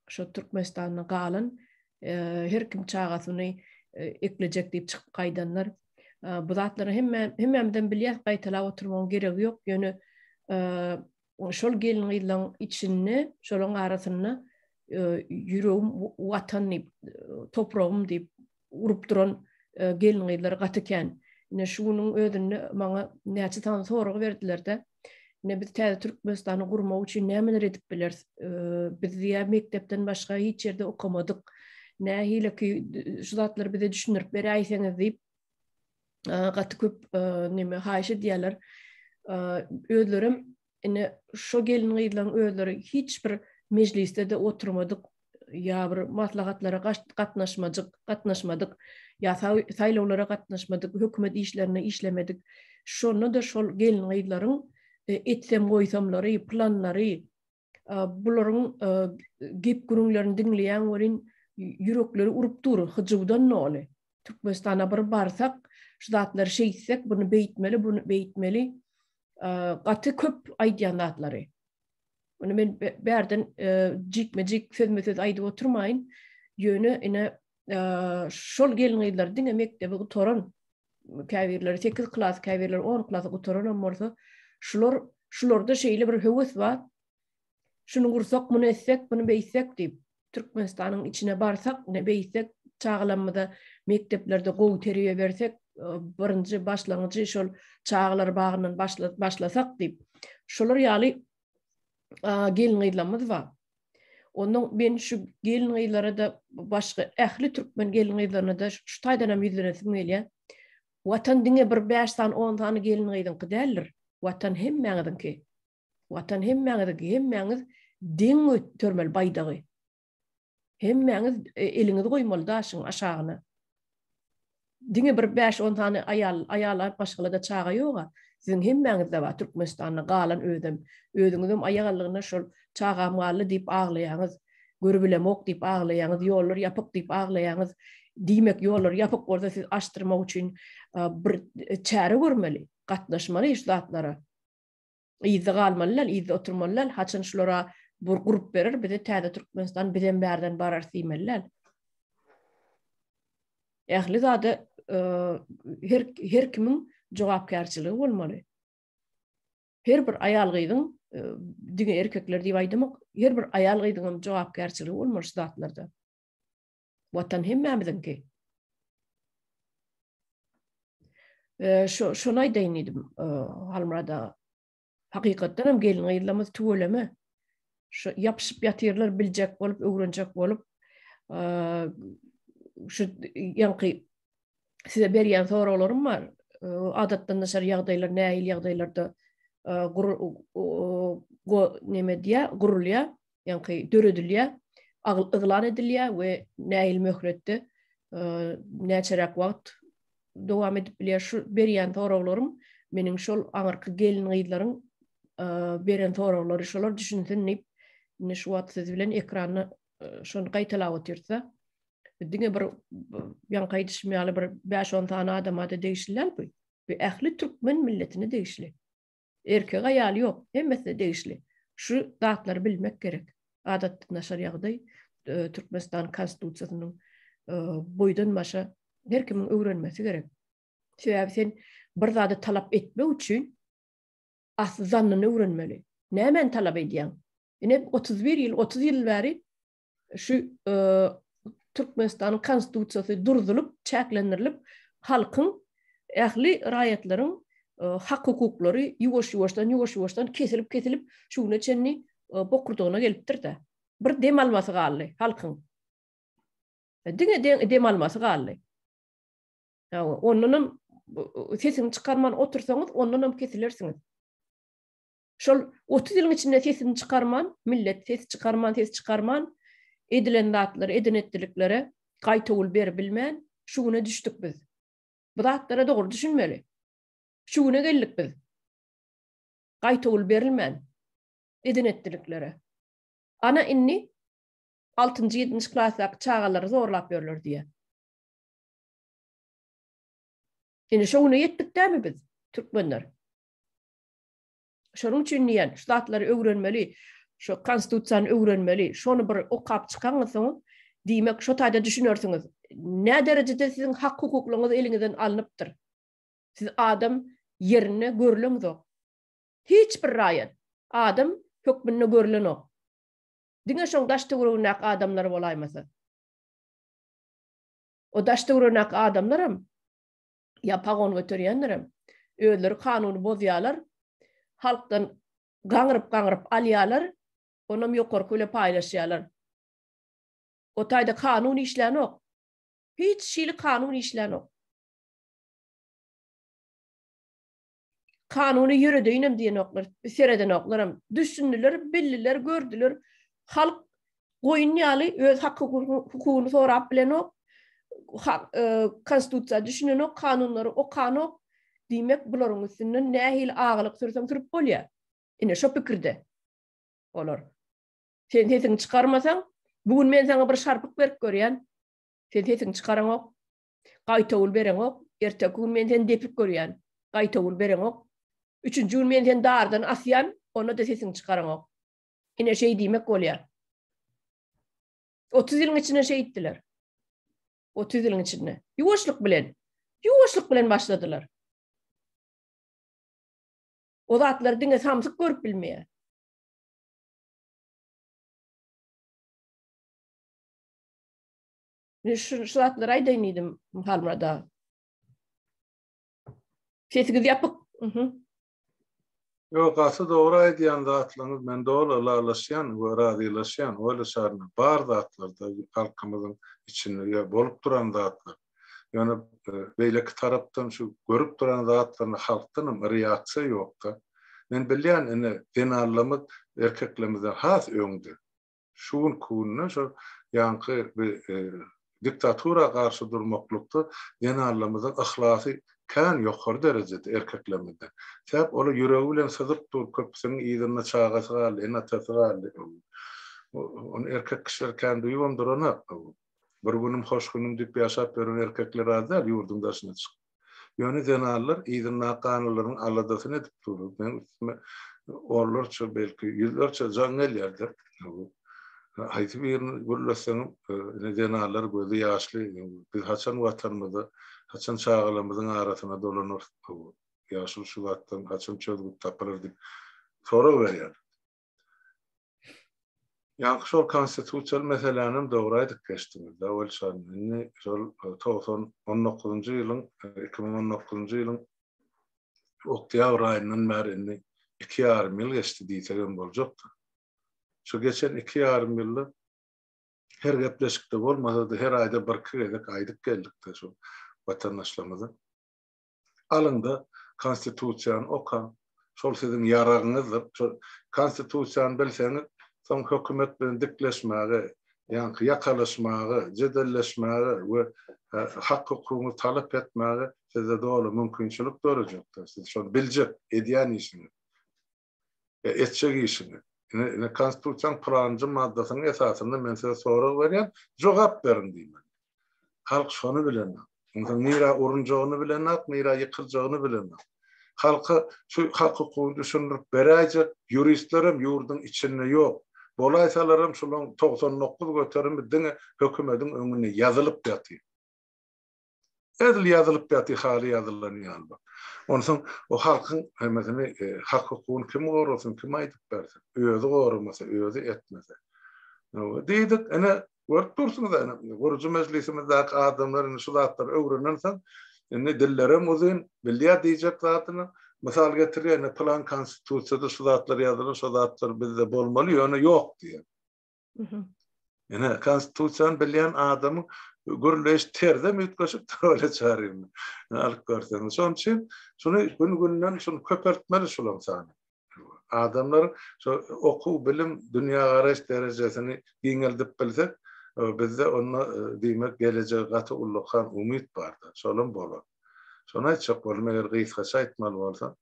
Şo Türkmenistanda galan her kim çagasyny eklejek diýip çykyp gaýdanlar. Bu zatlary hemme hemmämizem bilýäs, gaýtalap oturmagyň geregi ýok. Ýöne şol gelin-gyzlaryň içinde, şolaryň arasynda ýüregim watan diýip, topragym diýip urup duran gelin-gyzlar gaty kän. Ine şu günüň özünde maňa näçe sany sorag berdiler-de. Ine biz täze Türkmenistany gurmak üçin nämeler edip bileris? Biz diýä mekdepden başga hiç ýerde okamadyk. Nähili ki şu zatlary bize düşündirip beräýseňiz diýip gaty köp neme haýyş edýärler. Özlerem ine şo gelin-gyzlaryň özleri hiç bir mejlisde-de oturmadyk ýa bir maslahatlara gatnaşmajyk, gatnaşmadyk, ýa saýlawlara gatnaşmadyk, hökümet işlerinde işlemedik. Şonda-da şol gelin-gyzlaryň etsem-goýsamlary, planlary, Bularyň gep-gürrüňlerini diňleýäň welin, ýürekleri urup dur, hyjuwdan doly. Türkmenistana bir barsak, şu zatlary şeýtsek, buny beýtmeli, buny beýtmeli. Gaty köp aýdýan zatlary. Muny men bärden jikme-jik sözme-söz aýdyp oturmaýyn. Ýöne ine şol gelin-gyzlar diňe mekdebi gutaran, käbirleri 8 klas, käbirleri 10 klasy gutaran hem bolsa, şular şularda şeýle bir höwes bar. Şuny gursak, muny etsek, muny beýtsek diýip, Türkmenistanyň içine barsak, ne beýtsek, çagalarymyza mekdeplerde gowy terbiýe bersek, birinji başlangyjy şol çagalar bagyndan başlasak diýip, şolar ýaly gelin-gyzlarymyz bar. Ondan men şu gelin-gyzlara-da başga ähli türkmen gelin-gyzlaryna-da şu taýdan hem ýüzlenesim gelýär. Watan diňe bir 5 sany, 10 sany gelin-gyzyňky däldir. Watan hemmäňiziňki. Watan hemmäňiziňki, hemmäňiz deň götermeli baýdagy. Hemmäňiz e, eliňizi goýmaly daşyň aşagyna. Diňe bir 5-10 sany aýal, aýal maşgalada çaga ýoga. Siziň hemmäňizde bar Türkmenistanda galan özem. Özüňizem aýagallygyna şol çagam galdy diýip aglaýaňyz. Görübilemok diýip aglaýaňyz, ýollar ýapyk diýip aglaýaňyz. Diýmek ýollar ýapyk bolsa siz açdyrmak üçin bir çäre görmeli, gatnaşmaly şu zatlara. Yzda galmaly däl, yzda oturmaly däl. Haçan şulara bir gurup berer bize täze Türkmenistan bizem bärden bararys diýmeli däl. Ähli zada her her kimiň jogapkärçiligi bolmaly. Her bir aýal-gyzyň diňe erkekler diýip aýdamok, her bir aýal-gyzyň hem jogapkärçiligi bolmaly şu zatlarda. Watan hemmämiziňki. Şo şony aýdaýyn diýdim, Halmyrat aga. Hakykatdan hem gelin-gyzlarymyz tüweleme. Şu ýapyşyp ýatyrlar biljek bolup, öwrenjek bolup. Şu ýaňky size berýän soraglarym bar. Adatdan daşary ýagdaýlar nähili ýagdaýlarda go neme diýä, gurulýar, ýaňky döredilýär, yglan edilýär we nähili möhletde näçeräk wagt dowam edip bilýär. Şu berýän soraglarym meniň şol aňyrky gelin-gyzlaryň beren soraglary şolar düşünsin diýip, indi şu wagt siz bilen ekranda şony gaýtalap otyrsa, diňe bir ýaňky aýdyşym ýaly bir 5-10 sany adama-da degişli däl bu. Bu ähli türkmen milletine degişli. Erkek aýaly ýok, hemmesine degişli. Şu zatlary bilmek gerek. Adatdan daşary ýagdaý Türkmenistan Konstitusiýasynyň boýdan başa her kimiň öwrenmesi gerek. Sebäbi sen bir zady talap etmek üçin asly zannyny öwrenmeli. Nämäni talap edýäň? Ine 31 ýyl, 30 ýyl bäri şu Türkmenistanyň Konstitusiýasy durzulyp, çäklendirilip, halkyň ähli raýatlaryň hak-hukuklary ýuwaş-ýuwaşdan, ýuwaş-ýuwaşdan kesilip-kesilip şu güne çenli bokurdagyna gelipdir-de. Bir dem almasy galdy halkyň. Diňe dem almasy galdy. Ondanam sesiňi çykarman otursaňyz, ondanam kesilersiňiz. Şol 30 ýylyň içinde sesini çykarman, millet ses çykarman, ses çykarman edilen zatlara, eden etdiliklere gaýtawul beribilmän şu güne düşdük biz. Bu zatlara dogry düşünmeli. Şu güne geldik biz. Gaýtawul berilmän eden etdiliklere. Ana indi 6-njy, 7-nji klasdaky çagalary zorlap ýörler diýýär. Indi şo güne ýetdik dämi biz, türkmenler? Şonuň üçin diýen, şu zatlary öwrenmeli, şu konstitusiýany öwrenmeli, şony bir okap çykaňyz soň, diýmek şo taýda düşünersiňiz. Nä derejede siziň hak-hukuklaryňyz eliňizden alnypdyr. Siz adam ýerinde görleňzok. Hiç bir raýat adam hökmünde görlenok. Diňe şoň daş-töweregindäki adamlar bolaýmasa. O daş-töweregindäki adamlaram ýa pagon göterýänlerem özleri kanuny bozýarlar, halkdan gaňryp-gaňryp alýarlar, onam ýokarky bile paýlaşýarlar. O taýda kanun işlänok. Hiç hili kanun işlänok. Kanuny ýöredeýinem diýenoklar, seredenoklar hem. Düşündiler, bildiler, gördüler. Halk goýun ýaly öz hak hukugyny sorap bilenok, e, konstitusiýa düşünenok, kanunlary okanok. Diýmek, bularyň üstünden nähili agalyk sürseň sürüp bolýar. Ine şo pikirde olar. Sen sesiňi çykarmasaň, bu gün men saňa bir şarpyk berip görýän. Sen sesiňi çykaraňok. Gaýtawul bereňok. Erteki gün men seni depip görýän. Gaýtawul bereňok. Üçünji gün men seni dardan asýan, onda-da sesiňi çykaraňok. Ine şeý diýmek bolýar. 30 ýylyň içinde şeýtdiler. 30 ýylyň içinde. Ýuwaşlyk bilen. Ýuwaşlyk bilen başladylar. O zatlary diňe samsyk görüp bilmeýär. Şu, şu zatlary aýdaýyn diýdim Halmyrat aga. Sesiňiz ýapyk. Mhm. Ýok, gaty dogry aýdýan zatlaryňyz men doly ylalaşýan we razylaşýan Oýla Şaryna bar zatlarda halkymyzyň içinde ýa bolup duran zatlar. Ýöne beýleki tarapdan şu görüp duran zatlaryna halkdanam reaksiýa ýokda. Men bilýän ine zenanlarymyz erkeklerimizden has öňde. Şu günki günde şol ýaňky bir diktatura garşy durmaklykda zenanlarymyzyň yhlasy kän ýokary derejede erkeklerimizden. Sebäp olar ýüregi bilen syzyp dur, köpüsiniň yzynda çagasy galdy, ene-atasy galdy. Ony erkek kişiler kän duýubam duranok. Bir günüm hoş günüm diýip ýaşap ýören erkekler az däl ýurduň daşyna çykyp. Ýöne zenanlar yzyndaky ganlylaryň aladasyny edip dur. Meň üstüme onlarça, belki ýüzlerçe jaň gelýärdir. Haýsy birini gürletseňem, ine zenanlar gözi ýaşly, biz haçan watanymyza, haçan çagalarymyzyň arasyna dolanarys, ýaşuly şu zatdan haçan çözgüt tapylar diýip sorag berýärler. Ýaňky şol konstitusiýaly meselänem dogry aýdyp geçdiňiz-dä, Welşan. Indi şol 90, 19-njy ýylyň, 2019-njy ýylyň oktýabr aýyndan bäri indi iki ýarym ýyl geçdi diýsegem boljakdyr. Şu geçen iki ýarym ýylda her gepleşikde bolmasa-da her aýda birki gezek aýdyp geldik-de şu watandaşlarymyza. Alyň-da, Konstitusiýany okaň. Şol siziň ýaragyňyzdyr. Şol Konstitusiýany bilseňiz, soň hökümet bilen dikleşmäge, ýaňky ýakalaşmaga, jedelleşmäge we hak-hukugyňyzy talap etmäge sizde doly mümkinçilik dörejekdir. Siz şony biljek, edýän işiňiz. Ýa etjek işiňi. Ine, ine Konstitusiýanyň pylanjy maddasynyň esasynda men size sorag berýän, jogap beriň diýmeli. Halk şony bilenok. Onsoň nirä urunjagyny bilenok, nirä ýykyljagyny bilenok. Halka şu hak-hukugyny düşündirip beräýjek ýuristlerem ýurduň içinde ýok. Bolaýsalaram şulaň 99 göterimi diňe hökümediň öňünde ýazylyp ýatyr. Edil ýazylyp ýaty haly ýazylan ýaly bak. Onsoň o halkyň hemmesini e, hak hukugyny kim gorasyn, kim aýdyp bersin? Özi goramasa, özi etmese. Diýdik, ene görüp dursuňyz ene gurujy mejlisimizdäki adamlar indi şu zatlary öwrenensoň, indi dillerem uzyn, bilýär diýjek zadyny. Mysal getirýär, ine pylan konstitusiýada şu zatlar ýazylan, şu zatlar bizde bolmaly, ýöne ýok diýýär. Ine, konstitusiýany bilýän adamyň gürleýiş terzem üýtgeşikdir öyle çaryny. Alyp görseňiz. Şonuň üçin şuny gün-günden şuny köpeltmeli şularyň sanyny. Adamlar şu okuw, bilim, dünýägaraýyş derejesini giňeldip bilsek, bizde onda diýmek gelejege gaty ullakan umyt bardyr. Şolam bolar. Şony aýtjak boldum, eger gysgaça aýtmaly bolsa.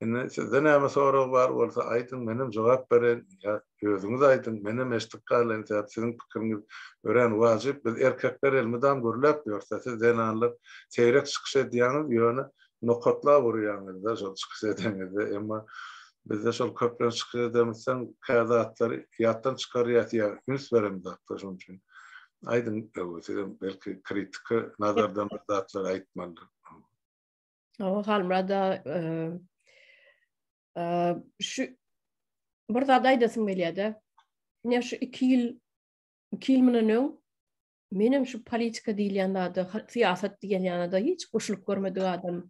Indi sizde näme sorag bar bolsa aýdyň, menem jogap bereýin, ýa özüňiz aýdyň, menem eşidip galaýyn, sebäp siziň pikiriňiz örän wajyp. Biz erkekler elmydam gürläp ýörse, siz zenanlar seýrek çykyş edýäňiz, ýöne nokatlap urýaňyzda şol çykyş edeňizde, emma bizde şol köplenç çykyş edemizsoň kä zatlary ýatdan çykarýas ýa üns beremzokda şonuň üçin aýdyň, sizem belki kritiki nazardan bir zatlar aýtmalydyr. Hawa Halmyrat şu bir zat aýdasym gelýär-de. Ine şu 2 ýyl 2 ýyl mundan öň menem şu politika diýilýän zada, syýasat diýen ýana-da hiç goşulyp görmedik adam.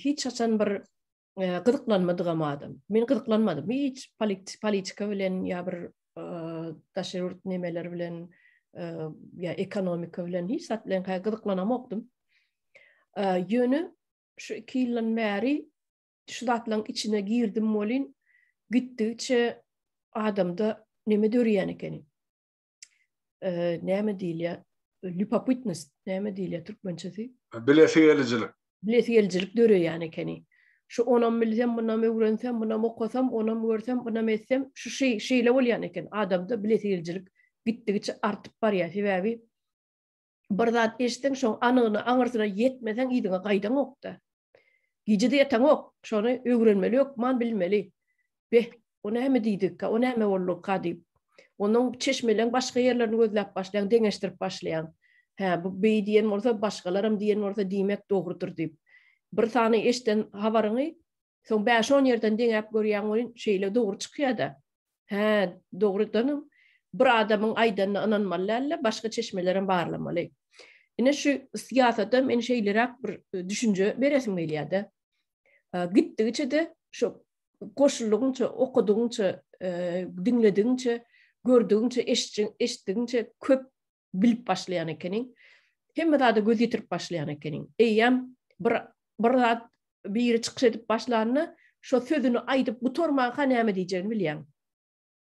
Hiç haçan bir gyzyklanmadygam adam. Men gyzyklanmadym hiç politika bilen ýa bir daşary ýurt nemeler bilen ýa ekonomika bilen hiç zat bilen gyzyklanamokdym. Ýöne şu iki ýyldan bäri şu zatlaryň içine girdim welin gitdigiçe adamda neme dörýän ekeni. Näme diýilýär? Lüpopytnost näme diýilýär türkmençesi? Bilesigelijilik. Bilesigelijilik döreýän ekeni. Şu onam bilsem, munam öwrensem, munam okasam, onam görsem, bunam etsem, şu şeýle bolýan eken. Adamda bilesigelijilik gitdigiçe artyp barýar. Sebäbi bir zat eşitseň, şoň anygyna, aňyrsyna ýetmeseň yzyňa gaýdaňok-da. Gije-de ýataňok, şony öwrenmeli, hökman bilmeli. Beh, o näme diýdikkä, o näme bolduka diýip. Onuň çeşmeleň başga ýerlerini gözläp başlaýaň, deňeşdirip başlaýaň. Hä, bu beý diýen bolsa, başgalaram diýen bolsa, diýmek dogrudyr diýip. Bir sany eşiden habaryňy soň bäş-on ýerden deňäp görýäň welin, şeýle dogry çykýar-da. Hä, dogrudanam bir adamyň aýdanyna ynanmaly däl-de, başga çeşmelerem barlamaly. Ine şu syýasata men şeýleräk bir e, düşünje beresim gelýär-de. E, gitdigiçe-de şu goşuldygyňça, okadygyňça, e, diňledigiňçe, gördügiňçe, eşitdigiňçe köp bilip başlaýan ekeniň. Hemme zada göz ýetirip başlaýan ekeniň. Eýýäm bir bir zat biri çykyş edip başlanda, şo sözüni aýdyp gutarmanka näme diýjegini bilýäň.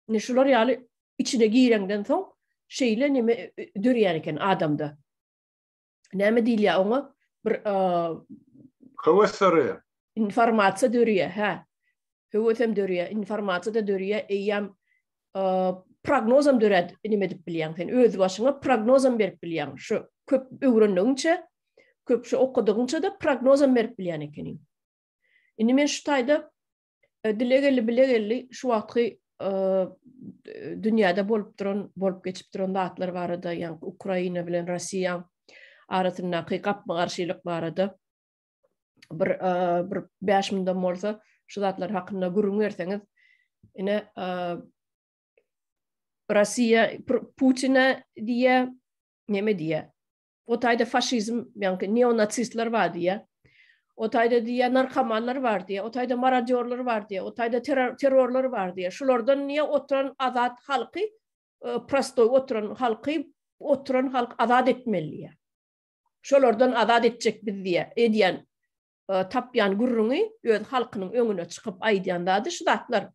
Ine şular ýaly içine gireňden soň şeýle neme e, dörýän eken adamda. Näme diýilýär oňa? Bir höwes döreýär. Informasiýa döreýär, hä. Höwesem döreýär, informasiýa-da döreýär, eýýäm prognozam döräp neme edip bilýäň sen öz başyňa prognozam berip bilýäň. Şu köp öwrendigiňçe, köp şu okadygyňça-da prognozam berip bilýän ekeniň. Indi men şu taýda e, dile geldi, bile geldi şu wagtky e, dünýäde bolup duran, bolup geçip duran zatlar barada, ýagny Ukraina bilen Russiýa arasyndaky gapma-garşylyk barada bir e, bir 5 münden bolsa şu zatlar hakynda gürrüň berseňiz, ine Russiýa Putine diýe, neme diýe? O taýda faşizm, ýagny neonasistler bar diýýär. O taýda diýýär narkomanlar bar diýýär. O taýda marodýorlar bar diýýär. O taýda terrorlar bar diýýär. Şulardan niýe oturan azat halky, e, prostoý oturan halky, oturan halk azat etmeli diýýär. Şolardan azat etjek biz diýýär. Edýän e, tapýan gürrüňi öz halkynyň öňüne çykyp aýdýan zady şu zatlar.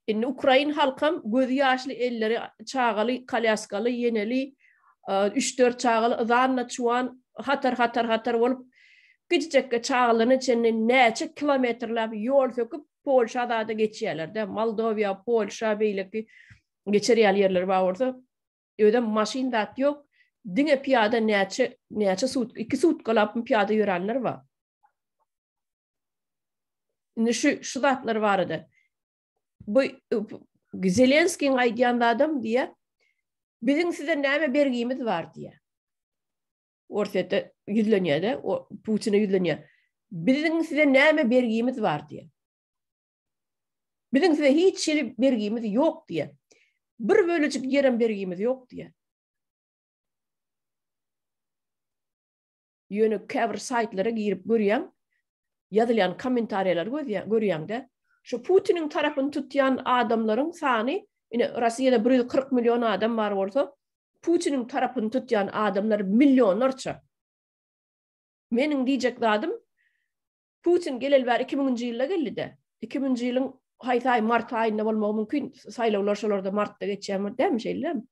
Indi ukrain halkam gözi ýaşly elleri çagaly kolýaskaly ýeneli üç-dört çagaly yzanla çuwan hatar-hatar hatar bolup gijijekge çagalaryna çenli näçe kilometrläp ýol söküp Polşa zada geçýärler-de Moldowiýa, Polşa beýleki geçer ýaly ýerler bar bolsa özem maşyn zat ýok diňe pyýada näçe näçe sut iki sutkalap pyýada ýörenler bar. Indi şu şu zatlar barada. Bu Zelenskiň aýdýan zadam diýä. Biziň size näme bergimiz bar diýä. Orsýete ýüzlenýär-de, Putine ýüzlenýär. Biziň size näme bergimiz bar diýä. Biziň size hiç hili bergimiz ýok diýä. Bir bölejik ýerem bergimiz ýok diýä. Ýöne käbir saýtlara girip görýäň, ýazylýan kommentariýalary görýäň-de, şu Putiniň tarapyny tutýan adamlaryň sany, ine Russiýada 140 million adam bar bolsa, Putiniň tarapyny tutýan adamlar millionlarça. Meniň diýjek zadym, Putin geleli bäri 2000-nji ýylda geldi-de. 2000-nji ýylyň haýsy aý, mart aýynda bolmagy mümkin, saýlawlar şolarda martda geçýärmi, dälmi, şeýle-dämi?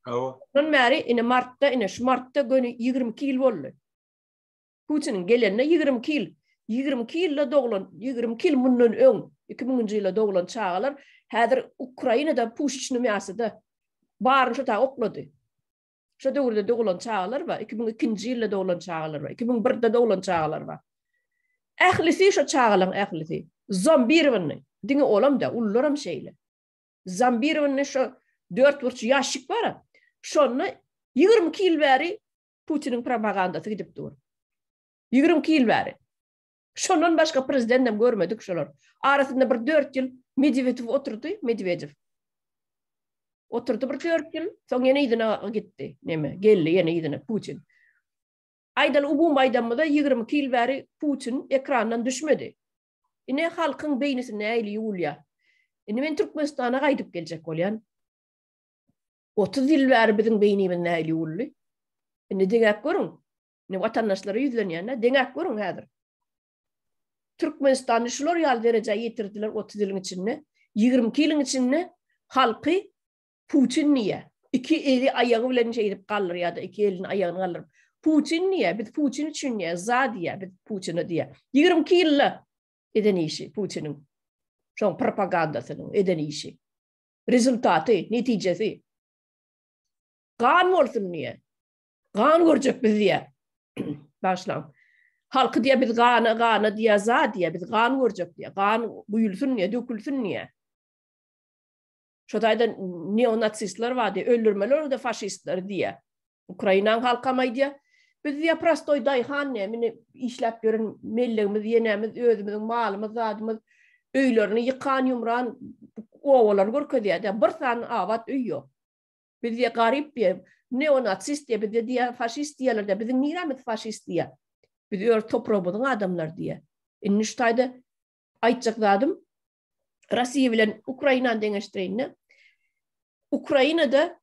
Hawa. Ondan bäri ine martda, ine şu martda göni 22 ýyl boldy. Putiniň gelenine 22 ýyl. 22 ýylda doglan, 22 ýyl mundan öň, 2000-nji ýylda doglan çagalar häzir Ukrainada puşiçny mýasoda baryny şo taýa oklady. Şo döwürde doglan çagalar bar, 2002-nji ýylda doglan çagalar bar, 2001-de doglan çagalar bar. Ählisi şo çagalaryň ählisi zombirowany, diňe olam däl, ulularam şeýle. Zombirowany şo dörtburç ýaşik bar, şonda 22 ýyl bäri Putiniň propagandasy gidip dur. 22 ýyl bäri. Şondan başga prezident hem görmedik şolar. Arasynda bir 4 ýyl Medwedew oturdy, Medwedew. Oturdy bir 4 ýyl, soň ýene yzyna gitdi. Neme, geldi ýene yzyna Putin. Aýdaly umumy aýdanymyzda 22 ýyl bäri Putin ekrandan düşmedi. Ine halkyň beýnisi nähili ýuwulýar. Indi men Türkmenistana gaýdyp geljek bolýan. 30 ýyl bäri biziň beýnimiz nähili ýuwuldy? Indi deňäp görüň. Indi watandaşlara ýüzlenýän-de, deňäp görüň häzir. Türkmenistany şular ýaly derejä ýetirdiler 30 ýylyň içinde. 22 ýylyň içinde halky Putin diýýär. Iki eli aýagy bilen şeýdip galdyrýar-da, iki elini aýagyny galdyryp. Putin diýýär, biz Putin üçin diýýär, za diýýär, biz Putine diýýär. 22 ýylda eden işi Putiniň. Şoň propagandasynyň eden işi. Rezultaty, netijesi. Gan bolsun diýýär. Gan görjek biz diýýär. Başlaň. Halky diýýär biz gana, gana diýýär, za diýýär, biz gan görjek diýýär. Gan guýulsyn diýýär, dökülsin diýýär. Şo taýdan neonasistler bar diýýär, öldürmeli olary faşistleri diýýär. Ukrainanyň halkam aýdýar. Biz diýýär prostoý daýhan diýýär, mine işläp ýören mellegimiz, ýenemiz, özümiziň malymyz, zadymyz, öýlerini ýykan, ýumran obalary görkezýär diýýär. Bir sany abat öý ýok. Biz diýýär garyp diýýär, neonasist diýýär, bizde diýýär faşist diýýärler diýýär, biziň nirämiz faşist diýýär. Biz öz topragymyzyň adamlary diýýär. Indi şu taýda aýtjak zadym Russiýa bilen Ukrainany deňeşdireýin-de. Ukrainada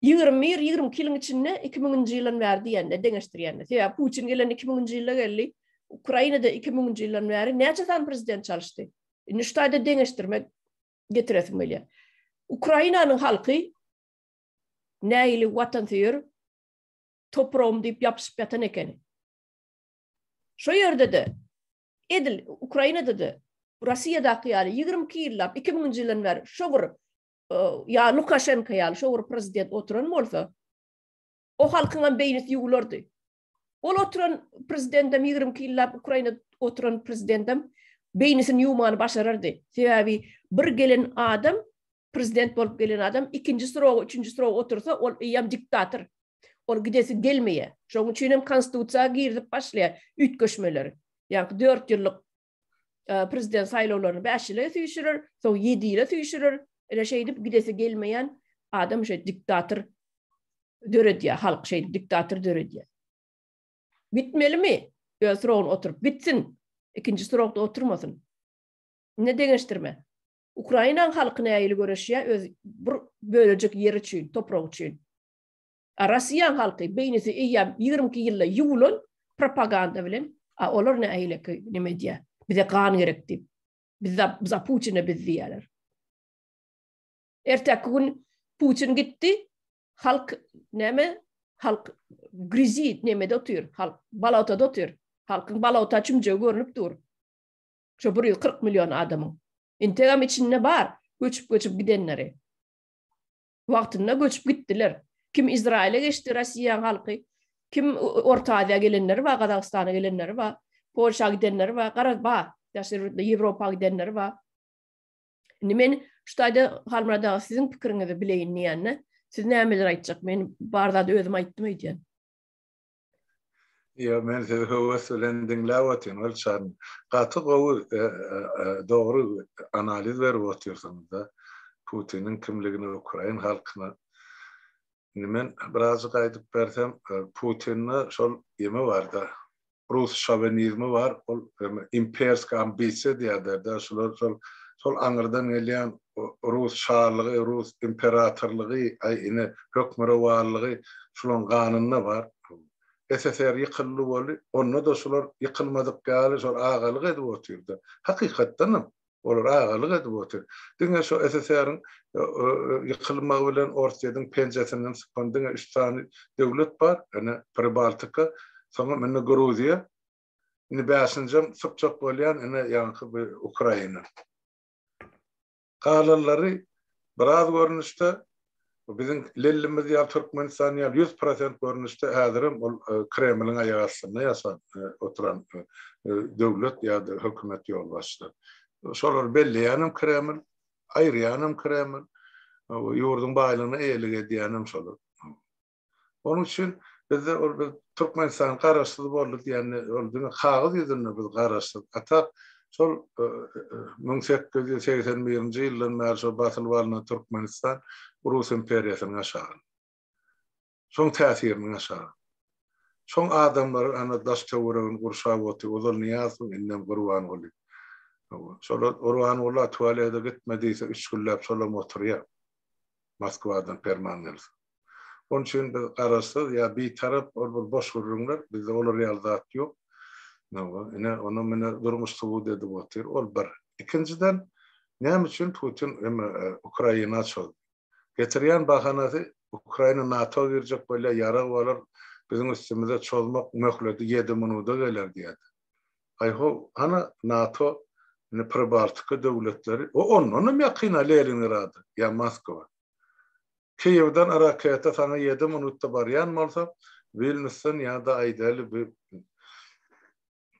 21, 22 ýylyň içinde 2000-nji ýyldan bäri diýende deňeşdirýände. Sebäbi Putin gelen 2000-nji ýylda geldi. Ukrainada 2000-nji ýyldan bäri näçe sany prezident çalyşdy? Indi şu taýda deňeşdirmek getiresim gelýär. Ukrainanyň halky nähili watansöýer? Topragym diýip ýapyşyp ýatan ekeni. Şo ýerde-de edil Ukrainada-da Russiýadaky ýaly 22 ýyllap 2000-nji ýyldan bäri şo bir ýa Lukaşenko ýaly şo bir prezident oturan bolsa, o halkyňam beýnisi ýuwulardy. Ol oturan prezidentem 22 ýyllap Ukrainada oturan prezidentem beýnisini ýuwmany başarardy. Sebäbi bir gelen adam prezident bolup gelen adam ikinji srogy, üçünji srogy otursa, ol eýýäm diktator. Ol gidesi gelmeýär. Şonuň üçin hem konstitusiýa girizip başlaýar üýtgeşmeleri. Ýagny 4 ýyllyk e, prezident saýlawlaryny 5 ýyla süýşürer, soň 7 ýyla süýşürer. Ine şeýdip gidesi gelmeýän adam şeý diktator döredýär, halk şeýdip diktator döredýär. Gitmelimi? Öz srogyny oturyp gitsin. Ikinji srokda oturmasyn. Ine deňeşdirme. Ukrainanyň halky nähili göreşýär öz bir bölejik ýeri üçin, toprak üçin. A Russiýanyň halky beýnisi eýýäm 22 ýylda ýuwulan propaganda bilen, a olar nähili neme edýär? Bize gan gerek diýip. Biz za Putina biz diýýärler. Erteki gün Putin gitdi, halk näme? Halk grizi nemede otyr, halk balotada otyr. Halkyň balota çümjegi görnüp dur. Şo 140 million adamyň. Integem içinde bar göçüp-göçüp gidenleri. Wagtynda göçüp gitdiler. Kim Izraýyla geçdi Rossiýanyň halky, kim Orta Aziýa gelenleri bar, Gazagystana gelenleri bar, Polşa gidenleri bar, garaz bar. Daşary ýurtda Ýewropa gidenleri bar. Indi men şu taýda Halmyrat aga siziň pikiriňizi bileýin diýende, siz nämeler aýtjak? Men bar zady özüm aýtdym öýdýän. Ýok, men sizi höwes bilen diňläp otyryn, Gülşat. Gaty gowy, dogry analiz berip otyrsyňyz-da Putiniň kimligini ukrain halkyna. Indi men birazjyk aýdyp bersem, Putinde şol ýeme bar-da, rus şowenizmi bar, ol imperskiý ambisiýa diýýärler-de, şular şol şol aňyrdan gelýän rus şalygy, rus imperatorlygy, aý ine hökmürowanlygy şulaň ganynda bar. SSR ýykyldy boldy, onda-da şular ýykylmadyk ýaly şol agalyk edip otyrdy. Hakykatdanam olar agalyk edip otyr. Diňe şo SSR-iň ýykylmagy bilen Orsýetiň penjesinden sypan diňe üç sany döwlet bar, ine Pribaltika, soňam indi Gruziýa, indi bäşinjem sypjak bolýan ine ýaňky bu Ukraina. Galanlary biraz görnüşde, biziň lellimiz ýaly Türkmenistan ýaly 100% görnüşde häzirem ol Kremliň aýak astynda ýaşan oturan döwlet ýa-da hökümet ýolbaşçylary. Şolary belleýänem Kreml, aýyrýanam Kreml, ýurduň baýlygyna eýelik edýänem şolar. Onuň üçin bizde ol biz Türkmenistan garaşsyz boldy diýende ol diňe kagyz ýüzünde biz garaşsyz. A tak şol 1881-nji ýyldan bäri şol basylyp alnan Türkmenistan Rus imperiýasynyň aşagynda. Şoň täsiriniň aşagynda. Şoň adamlary ana daş töweregini gurşap otyr. Ozal Nyýazow, indem Gurbanguly. Şolar Gurbanguly tualete gitme diýse üç günläp şolam oturýar. Moskwadan perman gelse. Onuň üçin biz garaşsyz ýa bitarap ol bir boş gürrüňler, bizde olar ýaly zat ýok. Ine, ony mine durmuş subut edip otyr. Ol bir. Ikinjiden, näme üçin Putin eme Ukraina çozdy? Getirýän bahanasy Ukraina NATO girjek bolýar, ýarag bolar, biziň üstümize çozmak möhleti ýedi minuda geler diýýärdi. Aý-how, hany NATO, indi Pribaltika döwletleri, o ondanam ýakyn-a Leningrada ýa Moskwa. Kiýewden raketa saňa ýedi minutda barýan bolsa, Wilnýusdan ýa-da aýdaly bu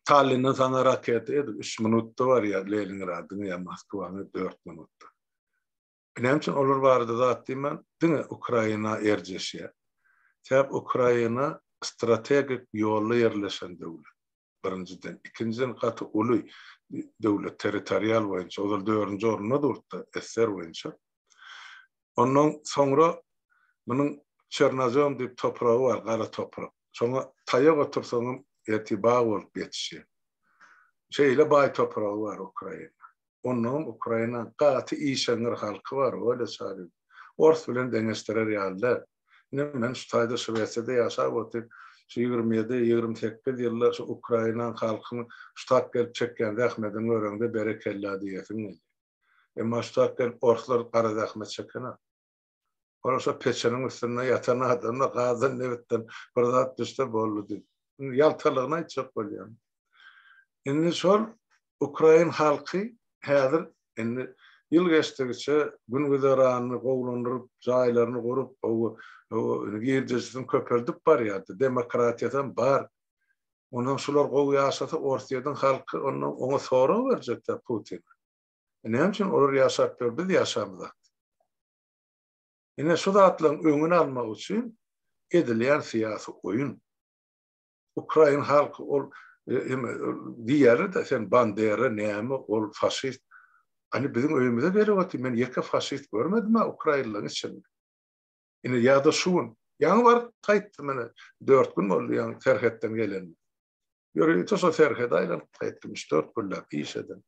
Tallinden saňa raketa edil üç minutda barýar Leningradyňa ýa Moskwaňa dört minutda. Näme üçin olar barada zat diýmän, diňe Ukraina erjeşýär. Sebäp Ukraina strategik ýolda ýerleşen döwlet. Birinjiden. Ikinjiden gaty uly döwlet territorial boýunça, ozal dördünji orunda durupdy SSR boýunça. Ondan soňra munuň çernozem diýip topragy bar, gara toprak. Şoňa taýak otursaňam ertir bag bolup ýetişýär. Şeýle baý topragy bar Ukraina. Onnoňam Ukraina gaty işeňňir halky bar, öle çary. Ors bilen deňeşdirer ýaly däl. Ine men şu taýda Şwesiýada ýaşap otyp, şu 27, 28 ýylda şu Ukrainaň halkynyň şu tak gelip çekýän zähmedini göreňde berekella diýesiň gelýär. Emma şu tak gelip orslar gara zähmet çekenok. Olar şo peçeniň üstünde ýatan adamlar gazdan nebitden bir zat düşse boldy diýip. Indi ýaltalygyny aýtjak bolýan. Indi şol ukrain halky häzir indi ýyl geçdigiçe gün-güzeranyny gowulandyryp, jaýlaryny gurup, girdejisini köpeldip barýardy. Demokratiýasam bar. Ondan şular gowy ýaşasa Orsýetiň halky ondan oňa sorag berjekdä Putine. Näme üçin olar ýaşap ýör, biz ýaşamyzak. Ine şu zatlaryň öňüni almak üçin edilýän syýasy oýun. Ukrain halky ol diýýärler-de sen Bandera näme ol faşist. Hany biziň öýümize gelip otyr, men ýeke faşist görmedim-ä ukrainlaryň içinde. Ine ýa-da şu gün, ýaňy baryp gaýtdym ine, dört gün boldy ýaňy serhetden gelenime. Ýörite şo serhede aýlanyp gaýtdym, üç-dört günläp iş edinip.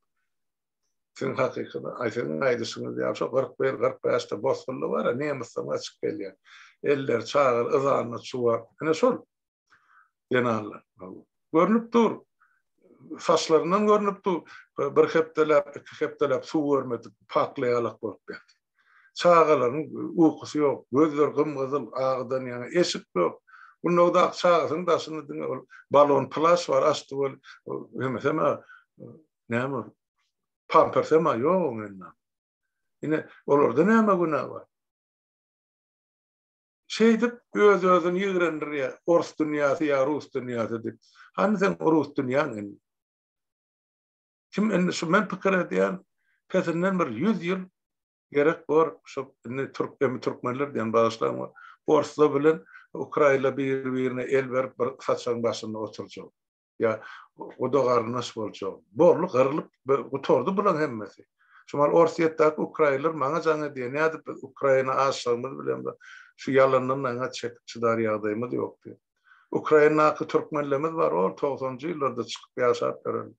Siziň hakykyda, aý siziň aýdyşyňyz ýaly şo 41, 45-de bosgunlar bar-a, nemisden gaçyp gelýän. Elleri çagaly, yzanda çuwar. Ine şol zenanlar. Görnüp dur. Saçlaryndan görnüp dur. Bir hepdeläp, iki hepdeläp suw görmedik, pakly ýalak bolup ýatyr. Çagalaryň ukusy ýok, gözleri gym-gyzyl, agydan ýaňa eşik ýok. Gundagdaky çagasynyň daşynda diňe ol balon plaş bar, açdy weli, hemesem-ä näme ol, pampersem-ä ýok oň elinde. Ine, olarda näme günä bar? Şeýdip, öz-özüni ýigrendirýär, ors dünýäsi ýa rus dünýäsi diýip. Hany seň rus dünýäň indi? Kim indi şu men pikir edýän, pesinden bir 100 ýyl gerek bor, şu indi türk emi türkmenler diýen bagyşlaň, orslar bilen ukrainler bir-birine el berip bir saçagyň başynda oturjak. Ýa guda garyndaş boljak. Boldy, gyrylyp gutardy bulaň hemmesi. Şu mal Orsýetdäki ukrainler maňa jaň edýär, nädip biz Ukraina aşygymyz bilen şu ýalandan aňa çekip çydar ýagdaýymyz ýok diýip. Ukrainadaky türkmenlerimiz bar, ol togsanjy ýyllarda çykyp ýaşap ýören.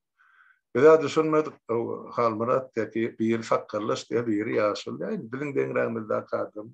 Biz-ä düşünmedik, Halmyrat diýýär, biri sakgallaş diýýär, biri ýaşuly diýýär. Indi biziň deňrägimizdäki adam.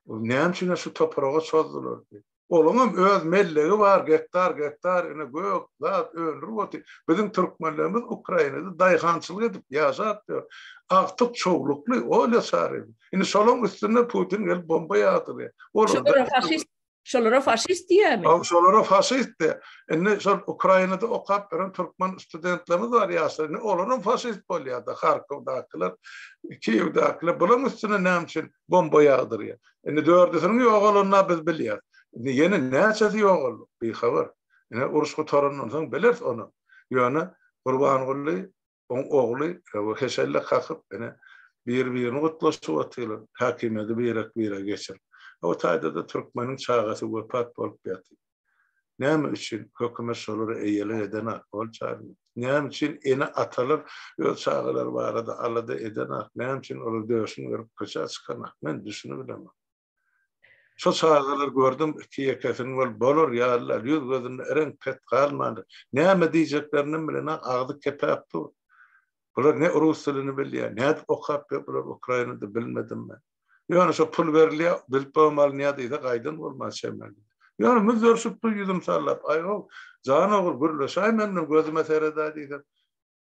Näme üçin şu topraga çozdular diýip. Olaňam öz mellegi bar, gektar-gektar ine gök zat öndürip otyr. Biziň türkmenlerimiz Ukrainada daýhançylyk edip ýaşap ýör. Agtyk çowlukly, Olýa Çaryýewa. Indi şolaň üstüne Putin gelip bomba ýagdyrýar. Şolara faşist, şolara faşist diýýärmi? Hawa, şolara faşist diýýär. Indi şol Ukrainada okap ýören türkmen studentlerimiz bar ýaşlar. Indi olaram faşist bolýar-da, Harkowdakylar, Kiýewdakiler. Bularyň üstüne näme üçin bomba ýagdyrýar? Indi dördüsiniň ýogalanyny biz bilýäris. Indi ýene näçesi ýogaldy? Bihabar. Ine uruş gutarandan soň bileris ony. Ýöne Gurbanguly oň ogly heşelle kakyp ine bir-birini gutlaşyp otyrlar. Häkimiýeti birek-birege geçirip. O taýda-da türkmeniň çagasy wepat bolup ýatyr. Näme üçin hökümet şolara eýelik edenak, ol çaryny? Näme üçin ene-atalar öz çagalary barada alada edenak? Näme üçin olar döşüni berip köçä çykanak? Men düşünibilemok. Şo çagalar gördüm, iki-ýekesini bolup bolar ýalylar, ýüz-gözünde reňk-pet galmandyr. Näme diýjeklerinem bilenok, agzy kepäp dur. Bular ne rus dilini bilýär, nädip okap ýör bular Ukrainada bilmedim men. Ýöne şo pul berilýär, diplom alynýar diýse gaýdan bolmaz çemeli. Ýöne müzzerşip dur ýüzüm sallap, aý-how, jan ogul gürleşäý menden gözüme seredäý diýsem,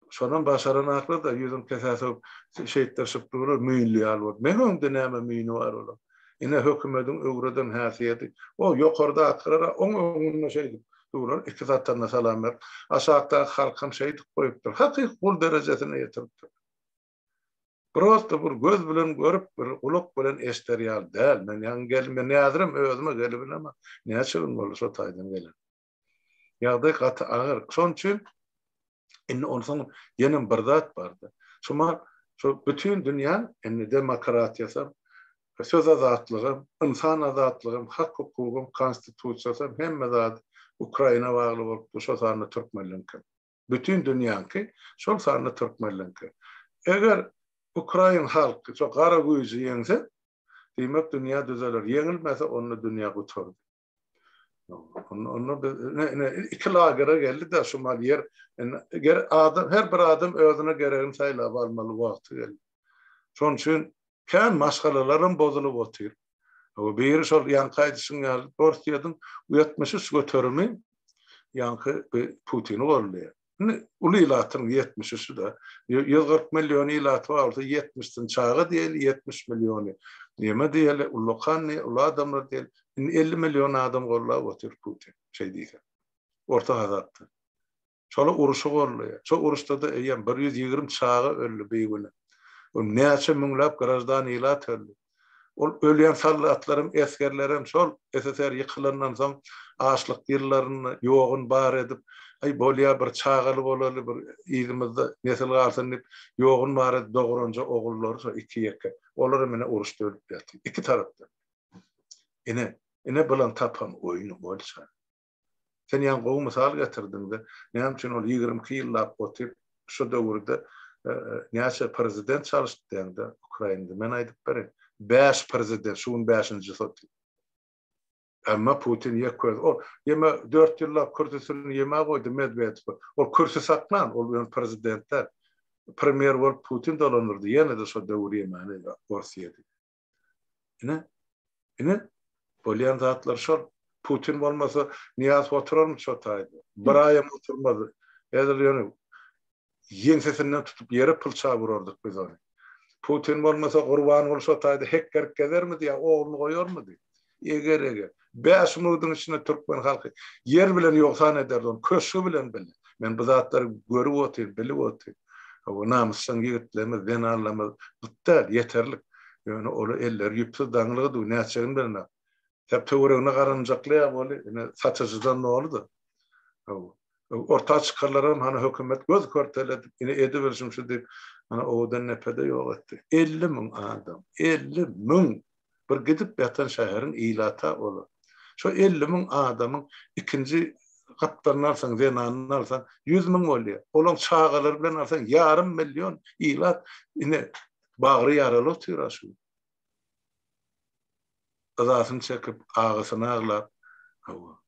şonam başaranaklar-da ýüzüni kesä sowup şeýtdirişip durlar müýnli ýaly bolup. Meň öňümde näme müýni bar olaň. Ine hökümediň öwreden häsiýeti. O ýokardakylara oň öňünde şeýdip durlar, iki satanyna salam berip, aşakdaky halkam şeýdip goýupdyr. Hakyky gul derejesine ýetiripdir. Prosta bir göz bilen görüp, bir gulak bilen eşder ýaly däl. Men ýaňy geldim, men häzirem özüme gelibilemok. Näçe gün boldy şo taýdan gelen. Ýagdaý gaty agyr. Şonuň üçin indi onsoň ýenem bir zat bardy. Şuma şu bütin dünýä indi demokratiýasam, söz azatlygam, ynsan azatlygam, hak-hukugam, konstitusiýasam hemme zady Ukraina bagly bolupdy, şo sanda türkmenleňkem. Bütin dünýäňki, şol sanda türkmenleňki. Eger ukrain halky şo gara güýji ýeňse, diýmek dünýä düzeler. Ýeňilmese onda dünýä gutardy. Onda onda biz ine, ine iki lagere geldi-de şu mal ýer. Indi ger adam her bir adam özüne geregini saýlap almaly wagty geldi. Şonuň üçin kän maşgalalaram bozulyp otyr. Biri şol ýaňky aýdyşyň ýaly Orsýetiň 73 göterimi ýaňky Putini goldaýar. Indi uly ilatyň 73-i-de 140 million ilaty bar bolsa 70-sini çaga diýeli 70 milliony. Neme diýeli, ullakan diýeli, uly adamlar diýeli. Indi 50 million adam gollap otyr Putin, şeý diýse. Orta hasapda. Şola uruşy gollaýar. Şo uruşda-da eýýäm 120 çaga öldi bigünä. Ol näçe müňläp graždan ilat öldi. Ol ölýän soldatlaram, esgerlerem şol SSR ýykylandan soň açlyk ýyllarynda ýogyn bar edip, aý bolýa bir çagaly bolaly, bir yzymyzda nesil galsyn diýip, ýogyn bar edip dogranja ogullary şo iki-ýeke. Olaram ine uruşda ölüp ýatyr. Iki tarapdan. Ine, ine bulaň tapan oýny bolça. Sen ýaňy gowy mysal getirdiňde, näme üçin ol 22 ýyllap otyp, şu döwürde näçe prezident çalyşdy diýende Ukrainada, men aýdyp bereýin. 5 prezident, şu gün 5-njisi otyr. Emma Putin ýek özi. Ol ýeme 4 ýyllap kürsüsini ýemä goýdy Medwedew. Ol kürsi saklan, ol ýöne prezident däl. Premýer bolup Putin dolandyrdy, ýene-de şo döwür ýemäni Orsýeti. Ine, ine, bolýan zatlar şol. Putin bolmasa, Nyýazow oturarmy şo taýda? Bir aýam oturmaz. Edil ýöne ýeňsesinden tutup ýere pylçap urardyk biz ony. Putin bolmasa, Gurbanguly şo taýda hekgerip gezermidi ýa ogluny goýarmydy? Eger-eger. Bäş minudyň içinde türkmen halky ýer bilen ýogsan ederdi ony, köşgi bilen bile. Men bu zatlary görüp otyryn, bilip otyryn. Hawa, namysjaň ýigitlerimiz, zenanlarymyz gyt däl, ýeterlik. Ýöne olar elleri ýüpsüz daňlygydy, nätjegini bilenok. Säp töweregine garanjaklaýar weli, ine, satyjydan doly-da. Hawa. Orta çykarlaram hany hökümet göz körteledip, ine edibilşim şu diýip, hany owadan nepede ýok etdi. 50 müň adam, 50 müň! Bir gidip ýatan şäheriň ilata olar. Şo 50 müň adamyň ikinji gapdalyny alsaň, zenanyny alsaň, 100 müň bolýar. Olaň çagalary bilen alsaň, ýarym million ilat ine bagry ýaraly otyr-a şu gün. Yzasyny çekip, agysyny aglap, hawa,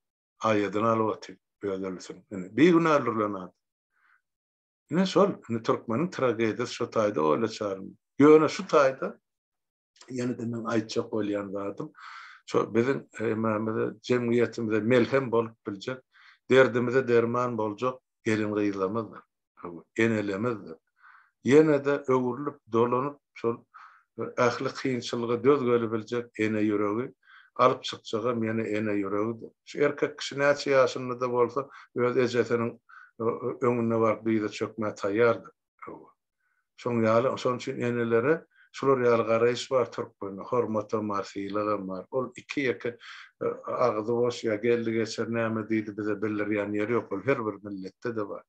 aýadyny alyp otyr öz ölüsiniň. Ine, bigünä öldürilen adam. Ine şol, ine türkmeniň tragediýasy şo taýda oýla çarynda. Ýöne şu taýda Ýene-de meň aýtjak bolýan zadym, şo biziň hemmämize, jemgyýetimize melhem bolup biljek, derdimize derman boljak gelin-gyzlarymyzdyr, enelemizdir. Ýene-de öwrülip, dolanyp şol ähli kynçylyga döz gelibiljek ene ýüregi, alyp çykjagam ýene ene ýüregidir. Şu erkek kişi näçe ýaşynda-da bolsa, öz ejesiniň öňünde baryp dyza çökmä taýýardyr. Şoň ýaly, şonuň üçin enelere şular ýaly garaýyş bar türkmende, hormatam bar, sylagam bar. Ol iki-ýeke agzy boş ýa geldi-geçer näme diýdi bize bildirýän ýeri ýok, ol her bir milletde-de bar.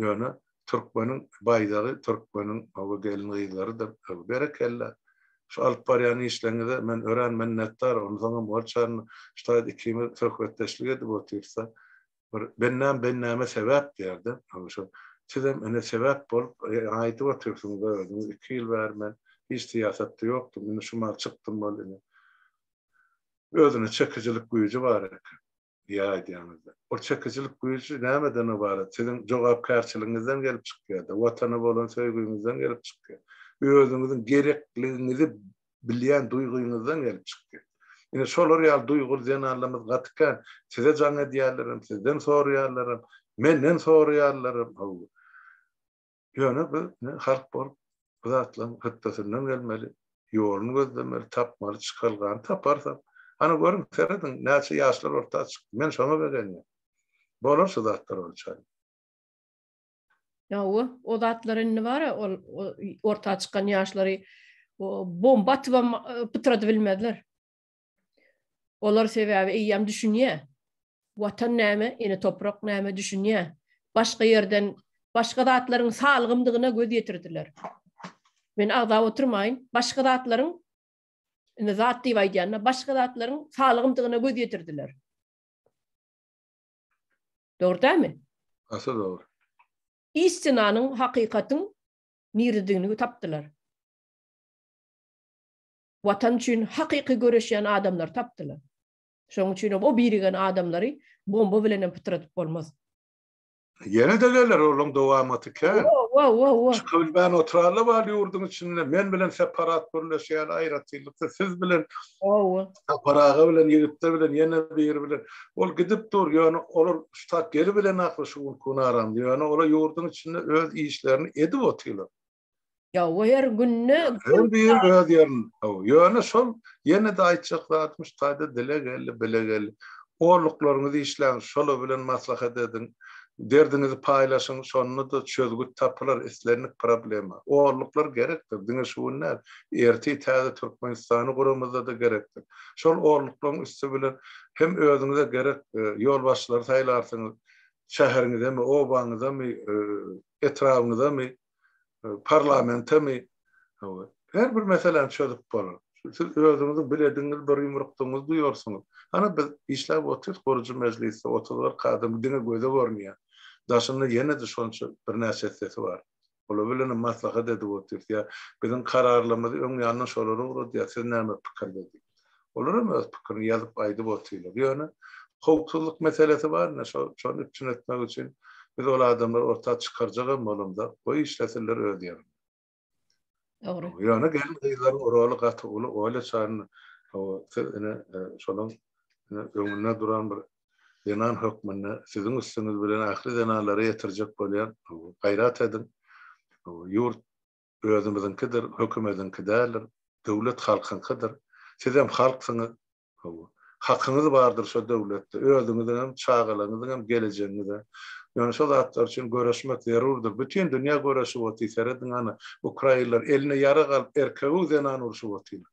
Ýöne türkmeniň baýdagy türkmeniň hawa gelin-gyzlarydyr. Berekella. Şu alyp barýan işleriňize men örän minnetdar. Onsoňam Golçan şu taýda ikimiz söhbetdeşlik edip otyrsa, Bir bendäm bendäme sebäp diýerde. Şo sizem ine sebäp bolup aýdyp otyrsyňyz özüňiz 2 ýyl bäri men hiç syýasatda ýokdum. Indi şu mal çykdym bol ine. Özüne çekijilik güýji bar eken. Diýä aýdýaňyzda. Ol çekijilik güýji nämeden ybarat? Siziň jogapkärçiligiňizden gelip çykýar-da, watana bolan söýgüňizden gelip çykýar. Özüňiziň gerekligiňizi bilýän duýgyňyzdan gelip çykýar. Ine şolar ýaly duýguly zenanlarymyz gaty kän. Size jaň edýärlerem, sizden soraýarlaram, menden soraýarlaram. Hawa. Ýöne biz ine halk bolup bu zatlaryň hötdesinden gelmeli, ýoluny gözlemeli, tapmaly, çykalgany taparsak. Hany görüň, serediň, näçe ýaşlar orta çykdy. Men şoňa begenýän. Bolar şu zatlar bolçaý. Hawa, o zatlar indi bar, ol orta çykan ýaşlary bomba atybam e, pytradyp bilmezler. Olar sebäbi eýýäm düşünýär. Watan näme, ene toprak näme düşünýär. Başga ýerden başga zatlaryň salgymdygyna göz ýetirdiler. Men agzap oturmaýyn, başga zatlaryň indi zat diýip aýdýanda başga zatlaryň salgymdygyna göz ýetirdiler. Dogry dälmi? Gaty dogry. Istinanyň, hakykatyň niredigini tapdylar. Watan üçin hakyky göreşýän adamlary tapdylar. Şonuň üçin o birigen adamlary bomba bilen hem pytradyp bolmaz. Ýene-de geler olaň dowamaty kän. Wo, wo, wo. Çykabilmän oturarlar bar ýurduň içinde. Men bilen separat gürleşýän aýratynlykda siz bilen. Hawa. Sapar aga bilen, ýigitler bilen, ýene biri bilen. Ol gidip dur, ýöne olar şu tak gelibilenaklar şu günki gün aramda. Ýöne olar ýurduň içinde öz işlerini edip otyrlar. Ýa o her günde her biri öz ýerinde. Ýöne şol ýene-de aýtjak zadym şu taýda dile geldi, bile geldi. Orluklaryňyzy işläň, şolar bilen maslahat ediň. Derdiňizi paýlaşyň, şonda-da çözgüt tapylar islendik problema. Orluklar gerekdir, diňe şu gün däl, ertir täze Türkmenistany guramyzda-da gerekdir. Şol orluklaryň üsti bilen hem özüňize gerek ýolbaşçylary saýlarsyňyz, şäheriňizemi, obaňyzamy, etrabyňyzamy, parlamentemi, her bir meseläni çözüp bolar. Siz özüňiziň biledigiňizi bir ýumrukdygyňyzy duýarsyňyz. Hany biz işläp otyrys gurujy mejlisde 30-40 adam diňe göze görünýär. Daşynda ýene-de şonça birnäçe essesi bar. Olar bilenem maslahat edip otyrys. Ýa biziň kararlarymyzy öň ýanyndan şolara ugradýar, siz näme pikirde diýip. Olar hem öz pikirini ýazyp aýdyp otyrlar. Ýöne howpsuzlyk meselesi bar ine şo şony üpjün etmek üçin biz ol adamlary orta çykarjak hem bolamzok. Goý işlesinler öz ýerinde. Dogry. Ýöne gelin-gyzlaryň roly gaty uly. Olýa Çarina hawa siz ine şolaň ine öňünde duran bir zenan hökmünde siziň üstüňiz bilen ähli zenanlara ýetirjek bolýan gaýrat ediň. Ýurt özümiziňkidir, hökümediňki däldir. Döwlet halkyňkydyr. Sizem halksyňyz. Hawa. Hakyňyz bardyr şo döwletde. Özüňiziňem, çagalaryňyzyňam gelejegiňize. Ýöne şo zatlar üçin göreşmek zerurdyr. Bütin dünýä göreşip otyr. Serediň ana, ukrainler eline ýarag alyp erkegu zenan urşup otyrlar.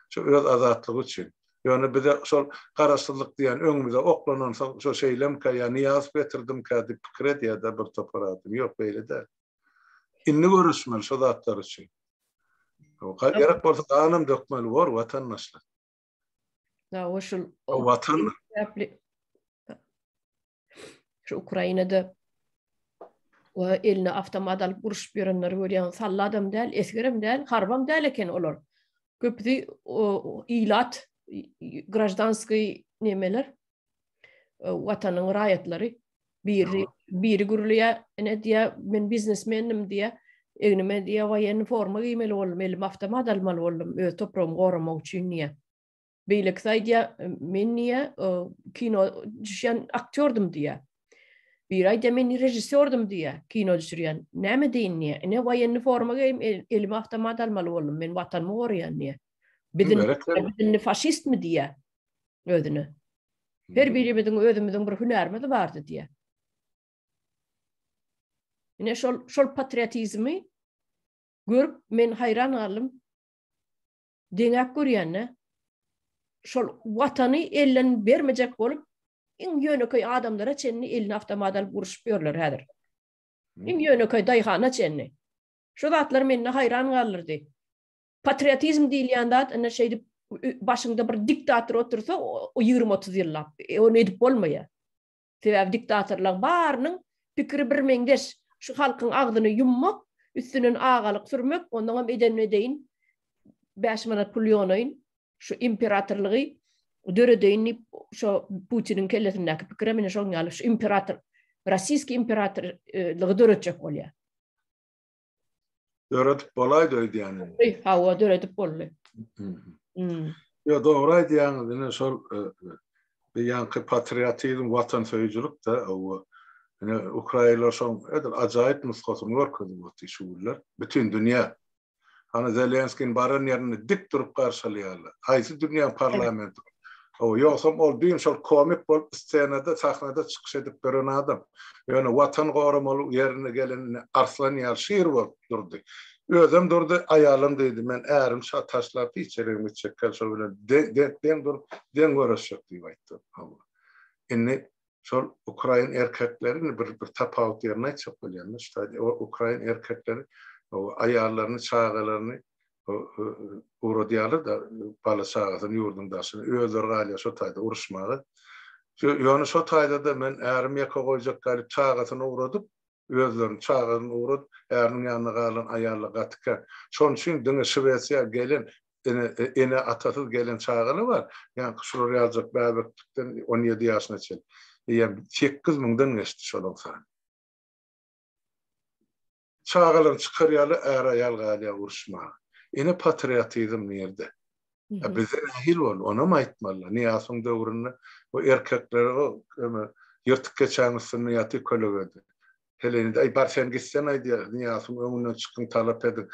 Şo öz azatlygy üçin. Ýöne bize şol garaşsyzlyk diýen öňümize oklanansoň şo şeýlemkä ýa Nyýazow getirdimkä diýip pikir edýär-de bir topar adam. Ýok, beýle däl. Indi göreşmeli şo zatlar üçin. Gerek bolsa ganam dökmeli bor watandaşlar. Ya o şul watan şu Ukrainada o eline avtomat alyp uruşyp ýörenleri görýän salladam däl, esgerem däl, harbam däl eken olar. Köpüsi ilat, grajdanskiý nemeler, watanyň raýatlary. Biri biri gürleýär, ine diýýär, men biznesmenim diýýär. Egnime diýýär, woýenny forma geýmeli boldum, elime awtomat almaly boldum, öz topragymy goramak üçin diýýär. Beýlekisi aýdýar, men diýýär, kino düşýän aktýordym diýýär. Biri aýdýar, men režissýordym diýýär, kino düşürýän. Näme deýin diýýär. Ine woýenny forma geýim, elime awtomat almaly boldum, men watanymy goraýan diýýär. Biz indi faşistmi diýýär özüne. Her birimiziň özümiziň bir hünärimiz bardy diýýär. Ine şol şol patriotizmi görüp men haýran galdym. Deňäp görýände şol watany elden bermejek bolup iň ýönekeý adamlara çenli eline awtomat alyp uruşyp ýörler häzir. Iň ýönekeý daýhana çenli. Şu zatlar mende haýran galdyrdy. Patriotizm diýilýän zat ine şeýdip başyňda bir diktator otursa o 20-30 ýyllap e, ony edip bolmaýar. Sebäbi diktatorlaryň barynyň pikiri bir meňzeş. Şu halkyň agzyny ýummak, üstünden agalyk sürmek, ondan hem edenini edeýin, 5 manat pul ýonaýyn, şu imperatorlygy döredeýin diýip, şo Putiniň kellesindäki pikirem ine şoň ýaly, şu imperator, rossiýski imperatorlygy döretjek bolýar. Döredip bolaýdy öýdýän. Hawa, döredip boldy. Ýo, dogry aýdýaňyz, ine şol e, e, bir ýaňky patriotizm, watansöýüjilik-de, hawa. Ine ukrainler şoň edil ajaýyp nusgasyny görkezip otyr şu günler. Bütin dünýä. Hany Zelenskini baran ýerinde dik durup garşylaýarlar. Haýsy dünýäň parlamenti? Hawa, ýogsam ol düýn şol komik bolup ssenada, sahnada çykyş edip ýören adam. Ýöne watan goramaly ýerine geleninde arslan ýaly şir bolup durdy. Özem durdy, aýalam diýdi, men ärim şa taşlap hiç ýere gitjek däl, şo bilen deň durup, deň göreşjek diýip aýtdy. Hawa. Indi Şol ukrain erkekleri indi bir bir tapawut ýerini aýtjak bolýan-da, şu taýda o ukrain erkekleri aýallaryny, çagalaryny ugradýarlar-da, bala çagasyny ýurduň daşyna, özleri galýar şo taýda uruşmaga. Ýöne şo taýda-da men ärimi ýeke goýjak däl diýip çagasyny ugradyp, Özlerini, çagasyny ugradyp, äriniň ýanynda galan aýallar gaty kän. Şonuň üçin diňe Şwesiýa gelen ene, ene-atasyz gelen çagalar bar. Ýaňky şular ýaljak bäbeklikden 17 ýaşyna çenli. Eýýäm 8 müňden geçdi şolaryň sany. Çagalaryny çykar ýaly är-aýal galýar uruşmaga. Ene patriotizm nirde? A bizde nähili boldy? Onam aýtmalylar. Nyýazowyň döwründe bu erkekler o ýyrtyk keçäň üstünde ýatyp kölegedi. Heleýine-de, Aý, bar sen gitsen aýdýar, Nyýazowyň öňünden çykyň, talap ediň.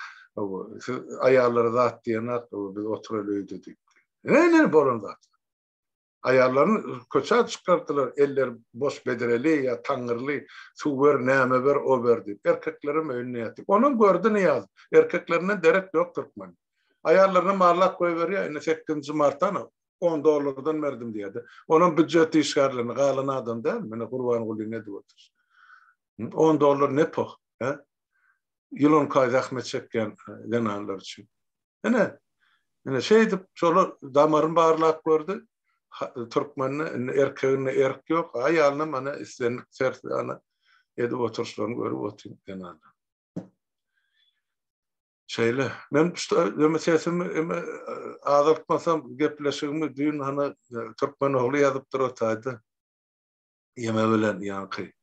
Siz aýallara zat diýenak, biz oturaly öýde diýip. Ine, bolan zat. Aýallaryny köçä çykardylar, elleri boş bedreli ýa taňňyrly, suw ber, näme ber, o ber diýip. Erkeklerem öýünde ýatyp. Onam gördi Nyýaz. Erkeklerinden derek ýok türkmeniň. Aýallaryny mallap goýberýär, indi sekizinji marta ana, on dollardan berdim diýýär-de. Onam býujet işgärlerine, galan adam däl, mine Gurbangulyny edip otyr. On dollar ne poh, hä? Ýyl on iki aý zähmet çekýän zenanlar üçin. Ine, ine şeýdip şolar damaryny barlap gördi. Türkmende indi erkeginde erk ýok, aýalyna mana islendik ters ana edip oturyşlaryny görüp otyryn zenanlar. Şeýle. Men şu sesimi eme azaltmasam gepleşigimi düýn hana türkmen ogly ýazypdyr o taýda. Ýeme bilen ýaňky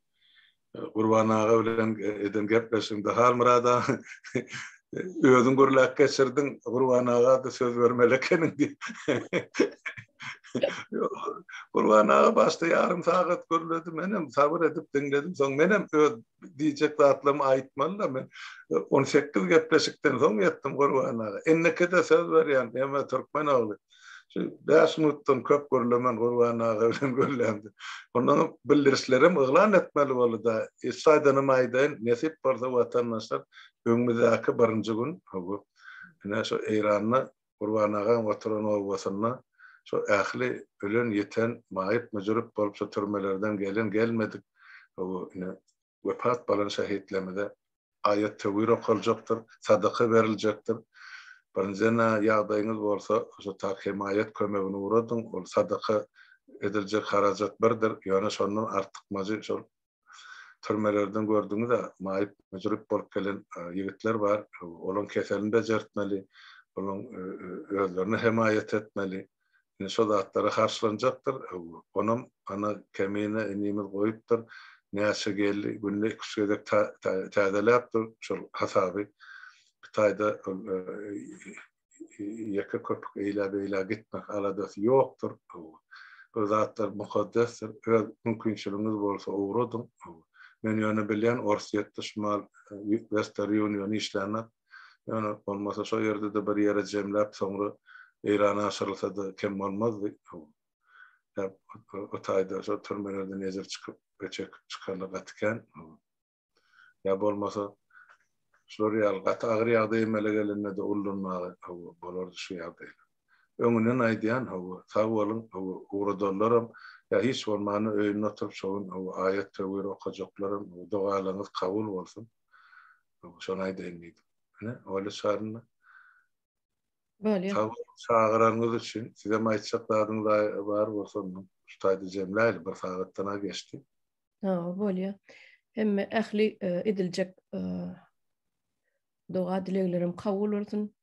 Gurban aga bilen eden gepleşigimde Halmyrat aga özüň gürläp geçirdiň, Gurban aga-da söz bermeli ekeniň diýip. Gurban aga başda ýarym sagat gürledi, menem sabyr edip diňledim. Soň menem öz diýjek zatlarymy aýtmaly-da men. 18 gepleşikden soň ýetdim Gurban aga. Indiki-de söz berýän, ýeme türkmen ogly. Şu 5 minutdan köp gürlemen Gurban aga bilen gürlämde. Ondan bildirişlerim yglan etmeli boldy-da. Saýdanam aýdaýyn, nesip bolsa watandaşlar, öňümizdäki birinji gün, bu ine şu Eýranda Gurban agaň oturan obasynda şu ähli ölen, ýiten, maýyp-müjürip bolup şu türmelerden gelen, gelmedik bu ine wepat bolan şehitlerimize aýat-töwir okaljakdyr, sadaka beriljekdir. Birinjiden-ä ýagdaýyňyz bolsa, şo tak hemaýat kömegini ugradyň, ol sadaka ediljek harajat birdir, ýöne şondan artykmajy şol türmelerden gördüňiz-ä, maýyp-müjrüp bolup gelen ýigitler bar, olaň keselini bejertmeli, olaň özlerine hemaýat etmeli. Indi şo zatlara harçlanjakdyr. Onam ana Kemine inimiz goýupdyr. Näçe geldi, günde iki-üç gezek täzeläp dur şol hasaby. Bir taýda ol ýeke köpük eýlä-beýlä gitmek aladasy ýokdur. Bu zatlar mukaddesdir. Öz mümkinçiligiňiz bolsa ugradyň. Men ýöne bilýän Orsýetde şu mal Western Union işlänok. Ýöne bolmasa şo ýerde-de bir ýere jemläp soňra Eýrana aşyrylsa-da kem bolmazdy. O taýda şo türmelerden ejir çykyp we çekip çykanlar gaty kän. Ýa bolmasa şular ýaly gaty agyr ýagdaý emele gelende-de ullanmaga bolardy şu ýagdaýlar. Öňünden aýdýan, hawa, sag boluň, hawa, ugradanlaram, ýa hiç bolmanda öýünde oturyp şo gün, hawa, aýat-töwir okajaklaram, hawa, dogalaryňyz kabul bolsun. Şony aýdaýyn diýdim. Ine, Olýa Çaryna. Bolýar. Sag boluň, çagyranyňyz üçin. Sizem aýtjak zadyňyz bar bolsa, onda şu taýda jemläýli, bir sagatdan-a geçdi. Hawa, bolýar. Hemme ähli ediljek doga-dileglerim kabul bolsun.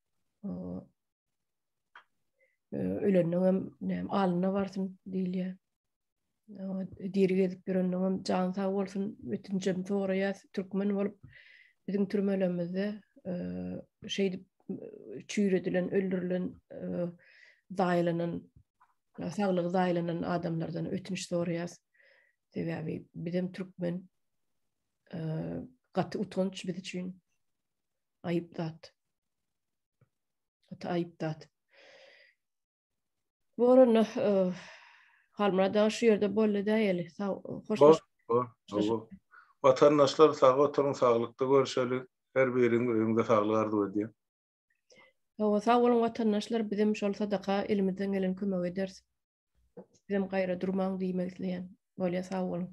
Öleniňem näme alyna barsyn diýilýär. Diri gezip ýöreniňem jany sag bolsun. Ötünjem soraýas türkmen bolup biziň türmelerimizde şeýdip çüýredilen, öldürilen, zaýalanan, saglygy zaýalanan adamlardan ötünç soraýas. Sebäbi bizem türkmen gaty utanç biz üçin. Aýyp zat. Gaty aýyp zat. Bu orunda Halmyrat aga şu ýerde boldy däýeli. Sag hoşlaş. Watandaşlar sag oturyň, saglykda görüşeli. Her biriň öýüňde saglyk arzuw edýän. Hawa, sag boluň watandaşlar, bizem şol sadaka elimizden gelen kömegi ederis. Sizem gaýra durmaň diýmek isleýän. Bolýa sag boluň.